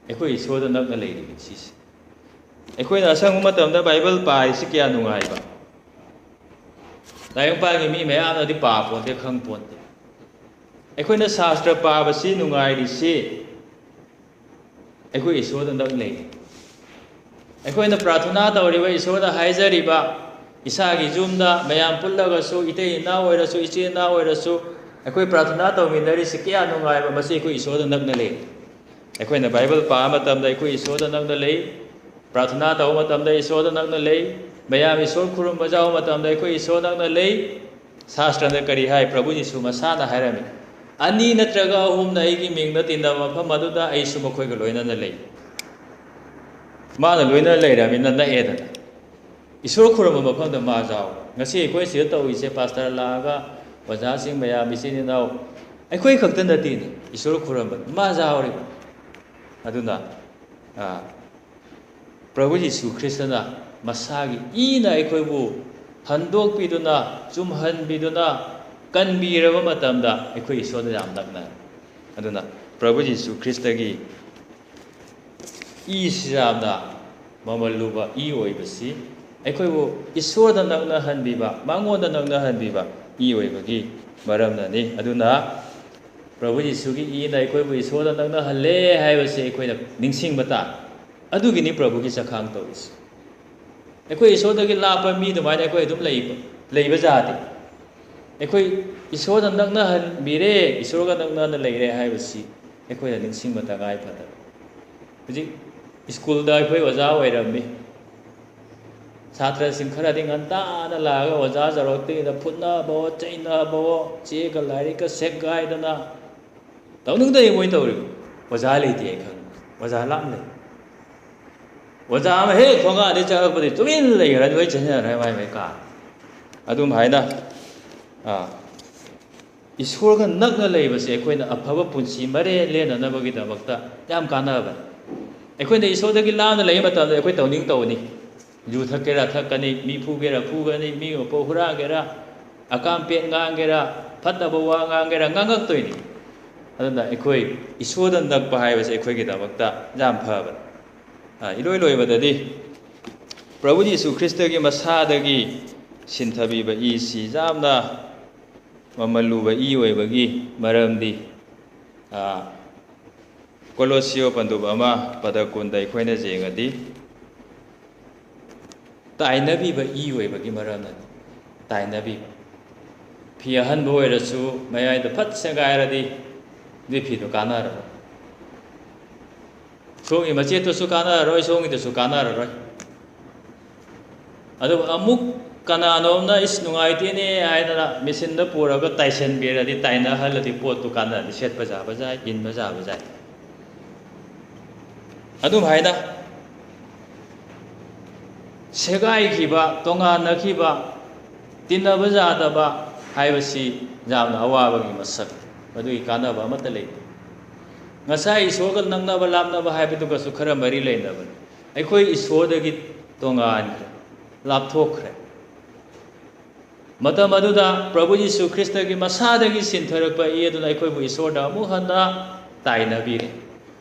ꯑꯩꯈꯣꯏ ꯏꯁꯣꯔꯗ ꯅꯛꯅ ꯂꯩꯔꯤꯕ ꯁꯤꯁꯦ꯫ ꯑꯩꯈꯣꯏꯅ ꯑꯁꯪꯕ ꯃꯇꯝꯗ ꯕꯥꯏꯕꯜ ꯄꯥꯔꯤꯁꯤ ꯀꯌꯥ ꯅꯨꯡꯉꯥꯏꯕ? ꯇꯥꯏꯕꯪꯄꯥꯟꯒꯤ ꯃꯤ ꯃꯌꯥꯝꯅꯗꯤ ꯄꯥꯄꯣꯟꯇꯦ, ꯈꯪꯄꯣꯟꯇꯦ꯫ ꯑꯩꯈꯣꯏꯅ ꯁꯥꯁꯇ꯭ꯔ ꯄꯥꯕꯁꯤ ꯅꯨꯡꯉꯥꯏꯔꯤꯁꯤ ꯑꯩꯈꯣꯏ ꯏꯁꯣꯔꯗ ꯅꯛꯅ ꯂꯩꯔꯤ꯫ ꯑꯩꯈꯣꯏꯅ ꯄ꯭ꯔꯥꯊꯅꯥ ꯇꯧꯔꯤꯕ, ꯏꯁꯣꯔꯗ ꯍꯥꯏꯖꯔꯤꯕ, ꯏꯁꯥꯒꯤ ꯌꯨꯝꯗ ꯃꯌꯥꯝ ꯄꯨꯜꯂꯒꯁꯨ, ꯏꯇꯩ ꯏꯅꯥꯎ ꯑꯣꯏꯔꯁꯨ, ꯏꯆꯤꯜ ꯏꯅꯥꯎ ꯑꯣꯏꯔꯁꯨ, ꯑꯩꯈꯣꯏ ꯄ꯭ꯔꯥꯊꯅꯥ ꯇꯧꯃꯤꯟꯅꯔꯤꯁꯤ ꯀꯌꯥ ꯅꯨꯡꯉꯥꯏꯕ, ꯃꯁꯤ ꯑꯩꯈꯣꯏ ꯏꯁꯣꯔꯗ ꯅꯛꯅ ꯂꯩꯔꯤ꯫ ꯑꯩꯈꯣꯏꯅ ꯕꯥꯏꯕꯜ ꯄꯥꯕ ꯃꯇꯝꯗ ꯑꯩꯈꯣꯏ ꯏꯁꯣꯔꯗ ꯅꯛꯅ ꯂꯩ, ꯄ꯭ꯔꯥꯊꯅꯥ ꯇꯧꯕ ꯃꯇꯝꯗ ꯏꯁꯣꯔꯗ ꯅꯛꯅ ꯂꯩ, ꯃꯌꯥꯝ ꯏꯁꯣꯔ ꯈꯨꯔꯨꯝꯕ ꯌꯥꯎꯕ ꯃꯇꯝꯗ ꯑꯩꯈꯣꯏ ꯏꯁꯣꯔ ꯅꯛꯅ ꯂꯩ꯫ ꯁꯥꯁꯇ꯭ꯔꯅ ꯀꯔꯤ ꯍꯥꯏ? ꯄ꯭ꯔꯚꯨ ꯖꯤꯁꯨ ꯃꯁꯥꯅ ꯍꯥꯏꯔꯝꯃꯤ, "ꯑꯅꯤ ꯅꯠꯇ꯭ꯔꯒ ꯑꯍꯨꯝꯅ ꯑꯩꯒꯤ ꯃꯤꯡꯗ ꯇꯤꯟꯅꯕ ꯃꯐꯝ ꯑꯗꯨꯗ ꯑꯩꯁꯨ ꯃꯈꯣꯏꯒ ꯂꯣꯏꯅꯅ ꯂꯩ"꯫ ꯃꯥꯅ ꯂꯣꯏꯅ ꯂꯩꯔꯕꯅꯤꯅ ꯅꯛꯑꯦꯗꯅ꯫ ꯏꯁꯣꯔ ꯈꯨꯔꯨꯝꯕ ꯃꯐꯝꯗ ꯃꯥ ꯌꯥꯎꯔꯦ꯫ ꯉꯁꯤ ꯑꯩꯈꯣꯏ ꯁꯤꯗ ꯇꯧꯔꯤꯁꯦ, ꯄꯥꯁꯇꯔ ꯂꯥꯛꯑꯒ, ꯑꯣꯖꯥꯁꯤꯡ ꯃꯌꯥꯝ, ꯏꯆꯤꯟ ꯏꯅꯥꯎ, ꯑꯩꯈꯣꯏ ꯈꯛꯇ ꯅꯠꯇꯦꯅꯦ ꯏꯁꯣꯔ ꯈꯨꯔꯨꯝꯕ, ꯃꯥ ꯌꯥꯎꯔꯤꯕ꯫ ꯑꯗꯨꯅ, ꯑ, ꯄ꯭ꯔꯚꯨ ꯖꯤꯁꯨ ꯈ꯭ꯔꯤꯁꯇꯅ ꯃꯁꯥꯒꯤ ꯏꯅ ꯑꯩꯈꯣꯏꯕꯨ ꯍꯟꯗꯣꯛꯄꯤꯗꯨꯅ, ꯆꯨꯝꯍꯟꯕꯤꯗꯨꯅ, ꯀꯟꯕꯤꯔꯕ ꯃꯇꯝꯗ ꯑꯩꯈꯣꯏ ꯏꯁꯣꯔꯗ ꯌꯥꯝ ꯅꯛꯅꯔꯦ꯫ ꯑꯗꯨꯅ ꯄ꯭ꯔꯚꯨ ꯖꯤꯁꯨ ꯈ꯭ꯔꯤꯁꯇꯒꯤ ꯏꯁꯤ ꯌꯥꯝꯅ ꯃꯃꯜ ꯂꯨꯕ ꯏ ꯑꯣꯏꯕꯁꯤ ꯑꯩꯈꯣꯏꯕꯨ ꯏꯁꯣꯔꯗ ꯅꯛꯅꯍꯟꯕꯤꯕ, ꯃꯉꯣꯟꯗ ꯅꯛꯅꯍꯟꯕꯤꯕ ꯏ ꯑꯣꯏꯕꯒꯤ ꯃꯔꯝꯅꯅꯤ꯫ ꯑꯗꯨꯅ ꯄ꯭ꯔꯚꯨ ꯖꯤꯁꯨꯒꯤ ꯏꯅ ꯑꯩꯈꯣꯏꯕꯨ ꯏꯁꯣꯔꯗ ꯅꯛꯅꯍꯜꯂꯦ ꯍꯥꯏꯕꯁꯤ ꯑꯩꯈꯣꯏꯅ ꯅꯤꯡꯁꯤꯡꯕ ꯇꯥꯏ꯫ ꯑꯗꯨꯒꯤꯅꯤ ꯄ꯭ꯔꯚꯨꯒꯤ ꯆꯈꯥꯡ ꯇꯧꯔꯤꯁꯤ꯫ ꯑꯩꯈꯣꯏ ꯏꯁꯣꯔꯗꯒꯤ ꯂꯥꯞꯄ ꯃꯤ ꯑꯗꯨꯃꯥꯏꯅ ꯑꯩꯈꯣꯏ ꯑꯗꯨꯝ ꯂꯩꯕ, ꯂꯩꯕ ꯌꯥꯗꯦ꯫ ꯑꯩꯈꯣꯏ ꯏꯁꯣꯔꯅ ꯅꯛꯅꯍꯟꯕꯤꯔꯦ, ꯏꯁꯣꯔꯒ ꯅꯛꯅꯅ ꯂꯩꯔꯦ ꯍꯥꯏꯕꯁꯤ ꯑꯩꯈꯣꯏꯅ ꯅꯤꯡꯁꯤꯡꯕ ꯇꯉꯥꯏ ꯐꯗꯕ꯫ ꯍꯧꯖꯤꯛ ꯁ꯭ꯀꯨꯜꯗ ꯑꯩꯈꯣꯏ ꯑꯣꯖꯥ ꯑꯣꯏꯔꯝꯃꯤ꯫ ꯁꯥꯇ꯭ꯔꯁꯤꯡ ꯈꯔꯗꯤ ꯉꯟꯇꯥꯅ ꯂꯥꯛꯑꯒ ꯑꯣꯖꯥ ꯖꯥꯎꯔꯛꯇ꯭ꯔꯤꯉꯩꯗ ꯐꯨꯠꯅꯕꯑꯣ, ꯆꯩꯅꯕꯑꯣ, ꯆꯦꯒ ꯂꯥꯏꯔꯤꯛꯀ ꯁꯦꯒꯥꯏꯗꯅ ꯇꯧꯅꯤꯡꯗꯦ ꯃꯣꯏ ꯇꯧꯔꯤꯕ꯫ ꯑꯣꯖꯥ ꯂꯩꯇꯦ ꯈꯪꯉꯤ, ꯑꯣꯖꯥ ꯂꯥꯞꯅ ꯂꯩ꯫ ꯑꯣꯖꯥ ꯑꯃ ꯍꯦꯛ ꯊꯣꯡꯒꯥꯟꯗꯩ ꯆꯪꯉꯛꯄꯗꯤ ꯇꯨꯃꯤꯟ ꯂꯩꯈ꯭ꯔꯅꯤ, ꯂꯣꯏ ꯆꯦꯟꯅꯈ꯭ꯔꯦ ꯃꯥꯏ ꯃꯥꯏ ꯀꯥ꯫ ꯑꯗꯨꯝ ꯍꯥꯏꯅ, ꯑꯥ, ꯏꯁꯣꯔꯒ ꯅꯛꯅ ꯂꯩꯕꯁꯦ ꯑꯩꯈꯣꯏꯅ ꯑꯐꯕ ꯄꯨꯟꯁꯤ ꯃꯔꯦꯜ ꯂꯦꯟꯅꯅꯕꯒꯤꯗꯃꯛꯇ ꯌꯥꯝ ꯀꯥꯟꯅꯕꯅꯤ꯫ ꯑꯩꯈꯣꯏꯅ ꯏꯁꯣꯔꯗꯒꯤ ꯂꯥꯞꯅ ꯂꯩꯕ ꯃꯇꯝꯗ ꯑꯩꯈꯣꯏ ꯇꯧꯅꯤꯡ ꯇꯧꯅꯤ꯫ ꯌꯨ ꯊꯛꯀꯦꯔꯥ ꯊꯛꯀꯅꯤ, ꯃꯤ ꯐꯨꯒꯦꯔꯥ ꯐꯨꯒꯅꯤ, ꯃꯤ ꯃꯄꯣꯠ ꯍꯨꯔꯥꯟꯒꯦꯔꯥ, ꯑꯀꯥꯝ ꯄꯦꯠ ꯉꯥꯡꯒꯦꯔꯥ, ꯐꯠꯇꯕ ꯋꯥ ꯉꯥꯡꯒꯦꯔꯥ ꯉꯥꯡꯉꯛꯇꯣꯏꯅꯤ꯫ ꯑꯗꯨꯅ ꯑꯩꯈꯣꯏ ꯏꯁꯣꯔꯗ ꯅꯛꯄ ꯍꯥꯏꯕꯁꯦ ꯑꯩꯈꯣꯏꯒꯤꯗꯃꯛꯇ ꯌꯥꯝ ꯐꯕꯅꯤ꯫ ꯑ, ꯏꯂꯣꯏ ꯂꯣꯏꯕꯗꯗꯤ ꯄ꯭ꯔꯚꯨ ꯖꯤꯁꯨ ꯈ꯭ꯔꯤꯁꯇꯒꯤ ꯃꯁꯥꯗꯒꯤ ꯁꯤꯟꯊꯕꯤꯕ ꯏꯁꯤ ꯌꯥꯝꯅ ꯃꯃꯜ ꯂꯨꯕ ꯏ ꯑꯣꯏꯕꯒꯤ ꯃꯔꯝꯗꯤ, ꯑ, ꯀꯣꯂꯣꯁꯤꯌꯣ ꯄꯟꯗꯨꯞ ꯑꯃ ꯄꯗ ꯀꯨꯟꯗ ꯑꯩꯈꯣꯏꯅ ꯌꯦꯡꯉꯗꯤ, ꯇꯥꯏꯅꯕꯤꯕ ꯏ ꯑꯣꯏꯕꯒꯤ ꯃꯔꯝꯅꯅꯤ꯫ ꯇꯥꯏꯅꯕꯤꯕ꯫ ꯐꯤ ꯑꯍꯟꯕ ꯑꯣꯏꯔꯁꯨ ꯃꯌꯥꯏꯗ ꯐꯠ ꯁꯦꯒꯥꯏꯔꯗꯤ ꯑꯗꯨꯏ ꯐꯤꯗꯣ ꯀꯥꯟꯅꯔꯔꯣꯏ꯫ ꯁꯣꯝꯒꯤ ꯃꯆꯦꯠꯇꯨꯁꯨ ꯀꯥꯟꯅꯔꯔꯣꯏ, ꯁꯣꯝꯒꯤꯗꯨꯁꯨ ꯀꯥꯟꯅꯔꯔꯣꯏ꯫ ꯑꯗꯨꯒ ꯑꯃꯨꯛ ꯀꯅꯥꯅꯣꯝꯅ "ꯏꯁ, ꯅꯨꯡꯉꯥꯏꯇꯦꯅꯦ" ꯍꯥꯏꯗꯅ ꯃꯦꯆꯤꯟꯗ ꯄꯨꯔꯒ ꯇꯥꯏꯁꯟꯕꯤꯔꯗꯤ, ꯇꯥꯏꯅꯍꯜꯂꯗꯤ ꯄꯣꯠꯇꯨ ꯀꯥꯟꯅꯔꯗꯤ ꯁꯦꯠꯄ ꯌꯥꯕ ꯌꯥꯏ, ꯏꯟꯕ ꯌꯥꯕ ꯌꯥꯏ꯫ ꯑꯗꯨꯝ ꯍꯥꯏꯅ ꯁꯦꯒꯥꯏꯈꯤꯕ, ꯇꯣꯉꯥꯟꯅꯈꯤꯕ, ꯇꯤꯟꯅꯕ ꯌꯥꯗꯕ ꯍꯥꯏꯕꯁꯤ ꯌꯥꯝꯅ ꯑꯋꯥꯕꯒꯤ ꯃꯁꯛ, ꯃꯗꯨꯒꯤ ꯀꯥꯟꯅꯕ ꯑꯃꯠꯇ ꯂꯩꯇꯦ꯫ ꯉꯁꯥꯏ ꯏꯁꯣꯔꯒ ꯅꯛꯅꯕ ꯂꯥꯞꯅꯕ ꯍꯥꯏꯕꯗꯨꯒꯁꯨ ꯈꯔ ꯃꯔꯤ ꯂꯩꯅꯕꯅꯤ꯫ ꯑꯩꯈꯣꯏ ꯏꯁꯣꯔꯗꯒꯤ ꯇꯣꯉꯥꯟꯈ꯭ꯔꯦ, ꯂꯥꯞꯊꯣꯛꯈ꯭ꯔꯦ꯫ ꯃꯇꯝ ꯑꯗꯨꯗ ꯄ꯭ꯔꯚꯨ ꯌꯤꯁꯨ ꯈ꯭ꯔꯤꯁꯇꯒꯤ ꯃꯁꯥꯗꯒꯤ ꯁꯤꯟꯊꯔꯛꯄ ꯏ ꯑꯗꯨꯅ ꯑꯩꯈꯣꯏꯕꯨ ꯏꯁꯣꯔꯗ ꯑꯃꯨꯛ ꯍꯟꯅ ꯇꯥꯏꯅꯕꯤꯔꯦ,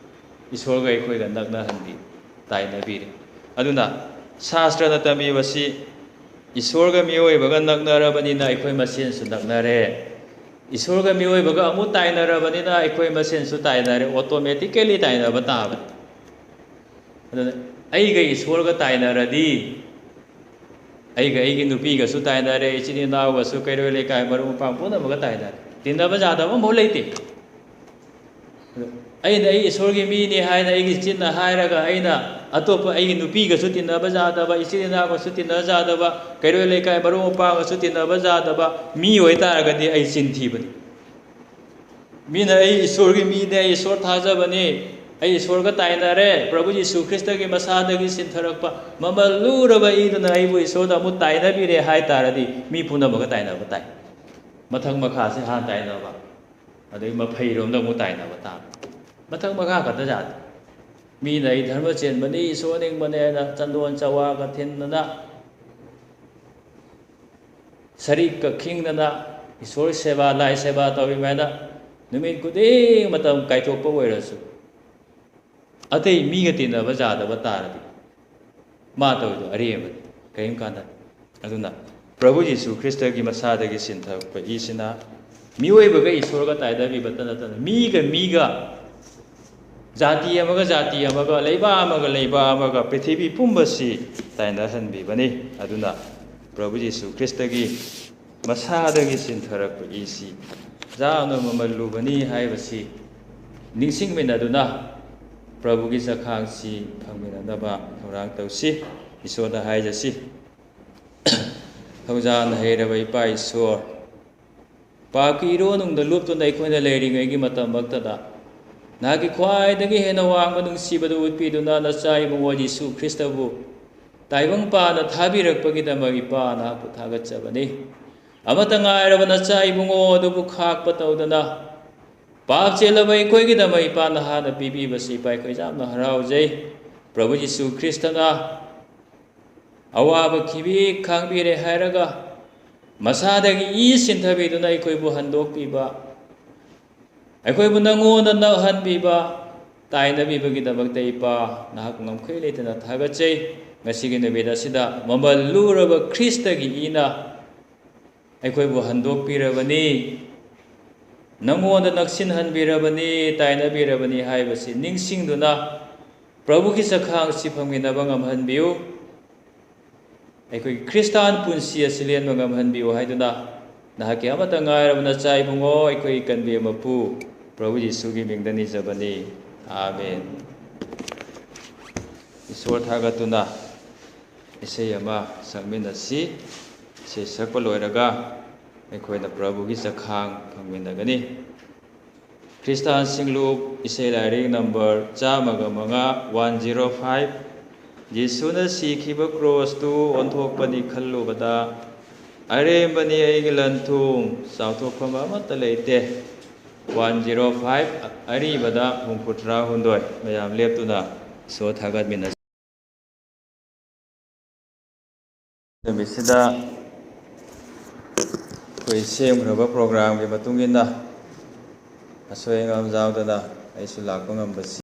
ꯏꯁꯣꯔꯒ ꯑꯩꯈꯣꯏꯒ ꯅꯛꯅꯍꯟꯕꯤ, ꯇꯥꯏꯅꯕꯤꯔꯦ꯫ ꯑꯗꯨꯅ ꯁꯥꯁꯇ꯭ꯔꯅ ꯇꯝꯕꯤꯕꯁꯤ, ꯏꯁꯣꯔꯒ ꯃꯤꯑꯣꯏꯕꯒ ꯅꯛꯅꯔꯕꯅꯤꯅ ꯑꯩꯈꯣꯏ ꯃꯁꯦꯟꯁꯨ ꯅꯛꯅꯔꯦ, ꯏꯁꯣꯔꯒ ꯃꯤꯑꯣꯏꯕꯒ ꯑꯃꯨꯛ ꯇꯥꯏꯅꯔꯕꯅꯤꯅ ꯑꯩꯈꯣꯏ ꯃꯁꯦꯟꯁꯨ ꯇꯥꯏꯅꯔꯦ, automatically ꯇꯥꯏꯅꯕ ꯇꯥꯕꯅꯤ꯫ ꯑꯗꯨꯅ ꯑꯩꯒ ꯏꯁꯣꯔꯒ ꯇꯥꯏꯅꯔꯗꯤ, ꯑꯩꯒ ꯑꯩꯒꯤ ꯅꯨꯄꯤꯒꯁꯨ ꯇꯥꯏꯅꯔꯦ, ꯏꯆꯤꯟ ꯏꯅꯥꯎꯒꯁꯨ, ꯀꯩꯔꯣꯏ ꯂꯩꯀꯥꯏ, ꯃꯔꯨꯞ ꯃꯄꯥꯡ ꯄꯨꯝꯅꯃꯛꯀ ꯇꯥꯏꯅꯔꯦ꯫ ꯇꯤꯟꯅꯕ ꯌꯥꯗꯕ ꯑꯃꯐꯥꯎ ꯂꯩꯇꯦ꯫ ꯑꯗꯣ ꯑꯩꯅ ꯑꯩ ꯏꯁꯣꯔꯒꯤ ꯃꯤꯅꯤ ꯍꯥꯏꯅ ꯑꯩꯒꯤ ꯆꯤꯟꯅ ꯍꯥꯏꯔꯒ, ꯑꯩꯅ ꯑꯇꯣꯞꯄ ꯑꯩꯒꯤ ꯅꯨꯄꯤꯒꯁꯨ ꯇꯤꯟꯅꯕ ꯌꯥꯗꯕ, ꯏꯆꯤꯟ ꯏꯅꯥꯎꯒꯁꯨ ꯇꯤꯟꯅꯕ ꯌꯥꯗꯕ, ꯀꯩꯔꯣꯏ ꯂꯩꯀꯥꯏ, ꯃꯔꯨꯞ ꯃꯄꯥꯡꯒꯁꯨ ꯇꯤꯟꯅꯕ ꯌꯥꯗꯕ ꯃꯤ ꯑꯣꯏꯇꯥꯔꯒꯗꯤ ꯑꯩ ꯆꯤꯟ ꯊꯤꯕꯅꯤ꯫ ꯃꯤꯅ "ꯑꯩ ꯏꯁꯣꯔꯒꯤ ꯃꯤꯅꯦ, ꯑꯩ ꯏꯁꯣꯔ ꯊꯥꯖꯕꯅꯤ, ꯑꯩ ꯏꯁꯣꯔꯒ ꯇꯥꯏꯅꯔꯦ, ꯄ꯭ꯔꯚꯨ ꯌꯤꯁꯨ ꯈ꯭ꯔꯤꯁꯇꯒꯤ ꯃꯁꯥꯗꯒꯤ ꯁꯤꯟꯊꯔꯛꯄ ꯃꯃꯜ ꯂꯨꯔꯕ ꯏꯗꯨꯅ ꯑꯩꯕꯨ ꯏꯁꯣꯔꯗ ꯑꯃꯨꯛ ꯇꯥꯏꯅꯕꯤꯔꯦ" ꯍꯥꯏ ꯇꯥꯔꯗꯤ, ꯃꯤ ꯄꯨꯝꯅꯃꯛꯀ ꯇꯥꯏꯅꯕ ꯇꯥꯏ꯫ ꯃꯊꯛ ꯃꯈꯥꯁꯦ ꯍꯥꯟꯅ ꯇꯥꯏꯅꯕ, ꯑꯗꯩ ꯃꯐꯩꯔꯣꯝꯗ ꯑꯃꯨꯛ ꯇꯥꯏꯅꯕ ꯇꯥꯕ꯫ ꯃꯊꯛ ꯃꯈꯥ ꯈꯛꯇ ꯌꯥꯗꯦ꯫ ꯃꯤꯅ "ꯑꯩ ꯙꯔꯃ ꯆꯦꯟꯕꯅꯤ, ꯏꯁꯣꯔ ꯅꯤꯡꯕꯅꯤ" ꯍꯥꯏꯅ ꯆꯟꯗꯣꯟ ꯆꯋꯥꯒ ꯊꯤꯟꯗꯅ, ꯁꯔꯤꯛꯀ ꯈꯤꯡꯗꯅ, ꯏꯁꯣꯔ ꯁꯦꯕꯥ, ꯂꯥꯏ ꯁꯦꯕꯥ ꯇꯧꯔꯤꯉꯩꯗ ꯅꯨꯃꯤꯠ ꯈꯨꯗꯤꯡ ꯃꯇꯝ ꯀꯥꯏꯊꯣꯛꯄ ꯑꯣꯏꯔꯁꯨ, ꯑꯇꯩ ꯃꯤꯒ ꯇꯤꯟꯅꯕ ꯌꯥꯗꯕ ꯇꯥꯔꯗꯤ, ꯃꯥ ꯇꯧꯔꯤꯗꯣ ꯑꯔꯦꯝꯕꯅꯤ, ꯀꯔꯤꯝ ꯀꯥꯟꯅꯗꯦ꯫ ꯑꯗꯨꯅ ꯄ꯭ꯔꯚꯨ ꯌꯤꯁꯨ ꯈ꯭ꯔꯤꯁꯇꯒꯤ ꯃꯁꯥꯗꯒꯤ ꯁꯤꯟꯊꯔꯛꯄ ꯏꯁꯤꯅ ꯃꯤꯑꯣꯏꯕꯒ ꯏꯁꯣꯔꯒ ꯇꯥꯏꯅꯕꯤꯕꯇ ꯅꯠꯇꯅ, ꯃꯤꯒ ꯃꯤꯒ, ꯖꯥꯇꯤ ꯑꯃꯒ ꯖꯥꯇꯤ ꯑꯃꯒ, ꯂꯩꯕꯥꯛ ꯑꯃꯒ ꯂꯩꯕꯥꯛ ꯑꯃꯒ, ꯄ꯭ꯔꯤꯊꯤꯕꯤ ꯄꯨꯝꯕꯁꯤ ꯇꯥꯏꯅꯍꯟꯕꯤꯕꯅꯤ꯫ ꯑꯗꯨꯅ ꯄ꯭ꯔꯚꯨ ꯌꯤꯁꯨ ꯈ꯭ꯔꯤꯁꯇꯒꯤ ꯃꯁꯥꯗꯒꯤ ꯁꯤꯟꯊꯔꯛꯄ ꯏꯁꯤ ꯌꯥꯝꯅ ꯃꯃꯜ ꯂꯨꯕꯅꯤ ꯍꯥꯏꯕꯁꯤ ꯅꯤꯡꯁꯤꯡꯃꯤꯟꯅꯗꯨꯅ, ꯄ꯭ꯔꯚꯨꯒꯤ ꯆꯈꯥꯡꯁꯤ ꯐꯪꯃꯤꯟꯅꯅꯕ ꯊꯧꯔꯥꯡ ꯇꯧꯁꯤ꯫ ꯏꯁꯣꯔꯗ ꯍꯥꯏꯖꯁꯤ꯫ ꯊꯧꯖꯥꯜ ꯍꯩꯔꯕ ꯏꯄꯥ ꯏꯁꯣꯔ, ꯄꯥꯞꯀꯤ ꯏꯔꯣꯟꯅꯨꯡꯗ ꯂꯨꯞꯇꯨꯅ ꯑꯩꯈꯣꯏꯅ ꯂꯩꯔꯤꯉꯩꯒꯤ ꯃꯇꯝꯃꯛꯇꯗ, ꯅꯍꯥꯛꯀꯤ ꯈ꯭ꯋꯥꯏꯗꯒꯤ ꯍꯦꯟꯅ ꯋꯥꯡꯕ ꯅꯨꯡꯁꯤꯕꯗꯨ ꯎꯠꯄꯤꯗꯨꯅ ꯅꯆꯥ ꯏꯕꯨꯡꯉꯣ ꯖꯤꯁꯨ ꯈ꯭ꯔꯤꯁꯇꯕꯨ ꯇꯥꯏꯕꯪ ꯄꯥꯟꯅ ꯊꯥꯕꯤꯔꯛꯄꯒꯤꯗꯃꯛ ꯏꯄꯥ ꯅꯍꯥꯛꯄꯨ ꯊꯥꯒꯠꯆꯕꯅꯤ꯫ ꯑꯃꯠꯇ ꯉꯥꯏꯔꯕ ꯅꯆꯥ ꯏꯕꯨꯡꯉꯣ ꯑꯗꯨꯕꯨ ꯈꯥꯛꯄ ꯇꯧꯗꯅ, ꯄꯥꯞ ꯆꯦꯜꯂꯕ ꯑꯩꯈꯣꯏꯒꯤꯗꯃꯛ ꯏꯄꯥ ꯅꯍꯥꯛꯅ ꯄꯤꯕꯤꯕꯁꯤ ꯏꯄꯥ ꯑꯩꯈꯣꯏ ꯌꯥꯝꯅ ꯍꯔꯥꯎꯖꯩ꯫ ꯄ꯭ꯔꯚꯨ ꯖꯤꯁꯨ ꯈ꯭ꯔꯤꯁꯇꯅ ꯑꯋꯥꯕ ꯈꯤꯕꯤ ꯈꯥꯡꯕꯤꯔꯦ ꯍꯥꯏꯔꯒ, ꯃꯁꯥꯗꯒꯤ ꯏ ꯁꯤꯟꯊꯕꯤꯗꯨꯅ ꯑꯩꯈꯣꯏꯕꯨ ꯍꯟꯗꯣꯛꯄꯤꯕ, ꯑꯩꯈꯣꯏꯕꯨ ꯅꯪꯉꯣꯟꯗ ꯅꯛꯍꯟꯕꯤꯕ, ꯇꯥꯏꯅꯕꯤꯕꯒꯤꯗꯃꯛꯇ ꯏꯄꯥ ꯅꯍꯥꯛꯄꯨ ꯉꯝꯈꯩ ꯂꯩꯇꯅ ꯊꯥꯒꯠꯆꯩ꯫ ꯉꯁꯤꯒꯤ ꯅꯨꯃꯤꯠ ꯑꯁꯤꯗ ꯃꯃꯜ ꯂꯨꯔꯕ ꯈ꯭ꯔꯤꯁꯇꯒꯤ ꯏꯅ ꯑꯩꯈꯣꯏꯕꯨ ꯍꯟꯗꯣꯛꯄꯤꯔꯕꯅꯤ, ꯅꯪꯉꯣꯟꯗ ꯅꯛꯁꯤꯟꯍꯟꯕꯤꯔꯕꯅꯤ, ꯇꯥꯏꯅꯕꯤꯔꯕꯅꯤ ꯍꯥꯏꯕꯁꯤ ꯅꯤꯡꯁꯤꯡꯗꯨꯅ ꯄ꯭ꯔꯚꯨꯒꯤ ꯆꯈꯥꯡꯁꯤ ꯐꯪꯃꯤꯟꯅꯕ ꯉꯝꯍꯟꯕꯤꯌꯨ꯫ ꯑꯩꯈꯣꯏꯒꯤ ꯈ꯭ꯔꯤꯁꯇꯥꯟ ꯄꯨꯟꯁꯤ ꯑꯁꯤ ꯂꯦꯟꯕ ꯉꯝꯍꯟꯕꯤꯌꯨ ꯍꯥꯏꯗꯨꯅ ꯅꯍꯥꯛꯀꯤ ꯑꯃꯠꯇ ꯉꯥꯏꯔꯕ ꯅꯆꯥ ꯏꯕꯨꯡꯉꯣ, ꯑꯩꯈꯣꯏꯒꯤ ꯀꯟꯕꯤ ꯃꯄꯨ ꯄ꯭ꯔꯚꯨ ꯌꯤꯁꯨꯒꯤ ꯃꯤꯡꯗ ꯅꯤꯖꯕꯅꯤ꯫ ꯑꯥꯃꯦꯟ꯫ ꯏꯁꯣꯔ ꯊꯥꯒꯠꯇꯨꯅ ꯏꯁꯩ ꯑꯃ ꯁꯛꯃꯤꯟꯅꯁꯤ꯫ ꯏꯁꯩ ꯁꯛꯄ ꯂꯣꯏꯔꯒ ꯑꯩꯈꯣꯏꯅ ꯄ꯭ꯔꯚꯨꯒꯤ ꯆꯈꯥꯡ ꯐꯪꯃꯤꯟꯅꯒꯅꯤ꯫ ꯈ꯭ꯔꯤꯁꯇꯥꯟ ꯁꯤꯡꯂꯨꯞ ꯏꯁꯩ ꯂꯥꯏꯔꯤꯛ ꯅꯝꯕꯔ ꯆꯥꯝꯃꯒ ꯃꯉꯥ, one zero five꯫ ꯖꯤꯁꯨꯅ ꯁꯤꯈꯤꯕ ꯀ꯭ꯔꯣꯁꯇꯨ ꯑꯣꯟꯊꯣꯛꯄꯅꯤ ꯈꯜꯂꯨꯕꯗ, ꯑꯔꯦꯝꯕꯅꯤ ꯑꯩꯒꯤ ꯂꯟ ꯊꯨꯝ, ꯆꯥꯎꯊꯣꯛꯐꯝ ꯑꯃꯠꯇ ꯂꯩꯇꯦ꯫ One zero five, ꯑꯔꯤꯕꯗ ꯍꯨꯝꯐꯨꯇꯔꯥ ꯍꯨꯝꯗꯣꯏ꯫ ꯃꯌꯥꯝ ꯂꯦꯞꯇꯨꯅ ꯏꯁꯣꯔ ꯊꯥꯒꯠꯃꯤꯟꯅꯁꯤ꯫ ꯅꯨꯃꯤꯠꯁꯤꯗ ꯑꯩꯈꯣꯏ ꯁꯦꯝꯈ꯭ꯔꯕ ꯄ꯭ꯔꯣꯒ꯭ꯔꯥꯝꯒꯤ ꯃꯇꯨꯡ ꯏꯟꯅ ꯑꯁꯣꯏ ꯑꯉꯥꯝ ꯌꯥꯎꯗꯅ ꯑꯩꯁꯨ ꯂꯥꯛꯄ ꯉꯝꯕꯁꯤ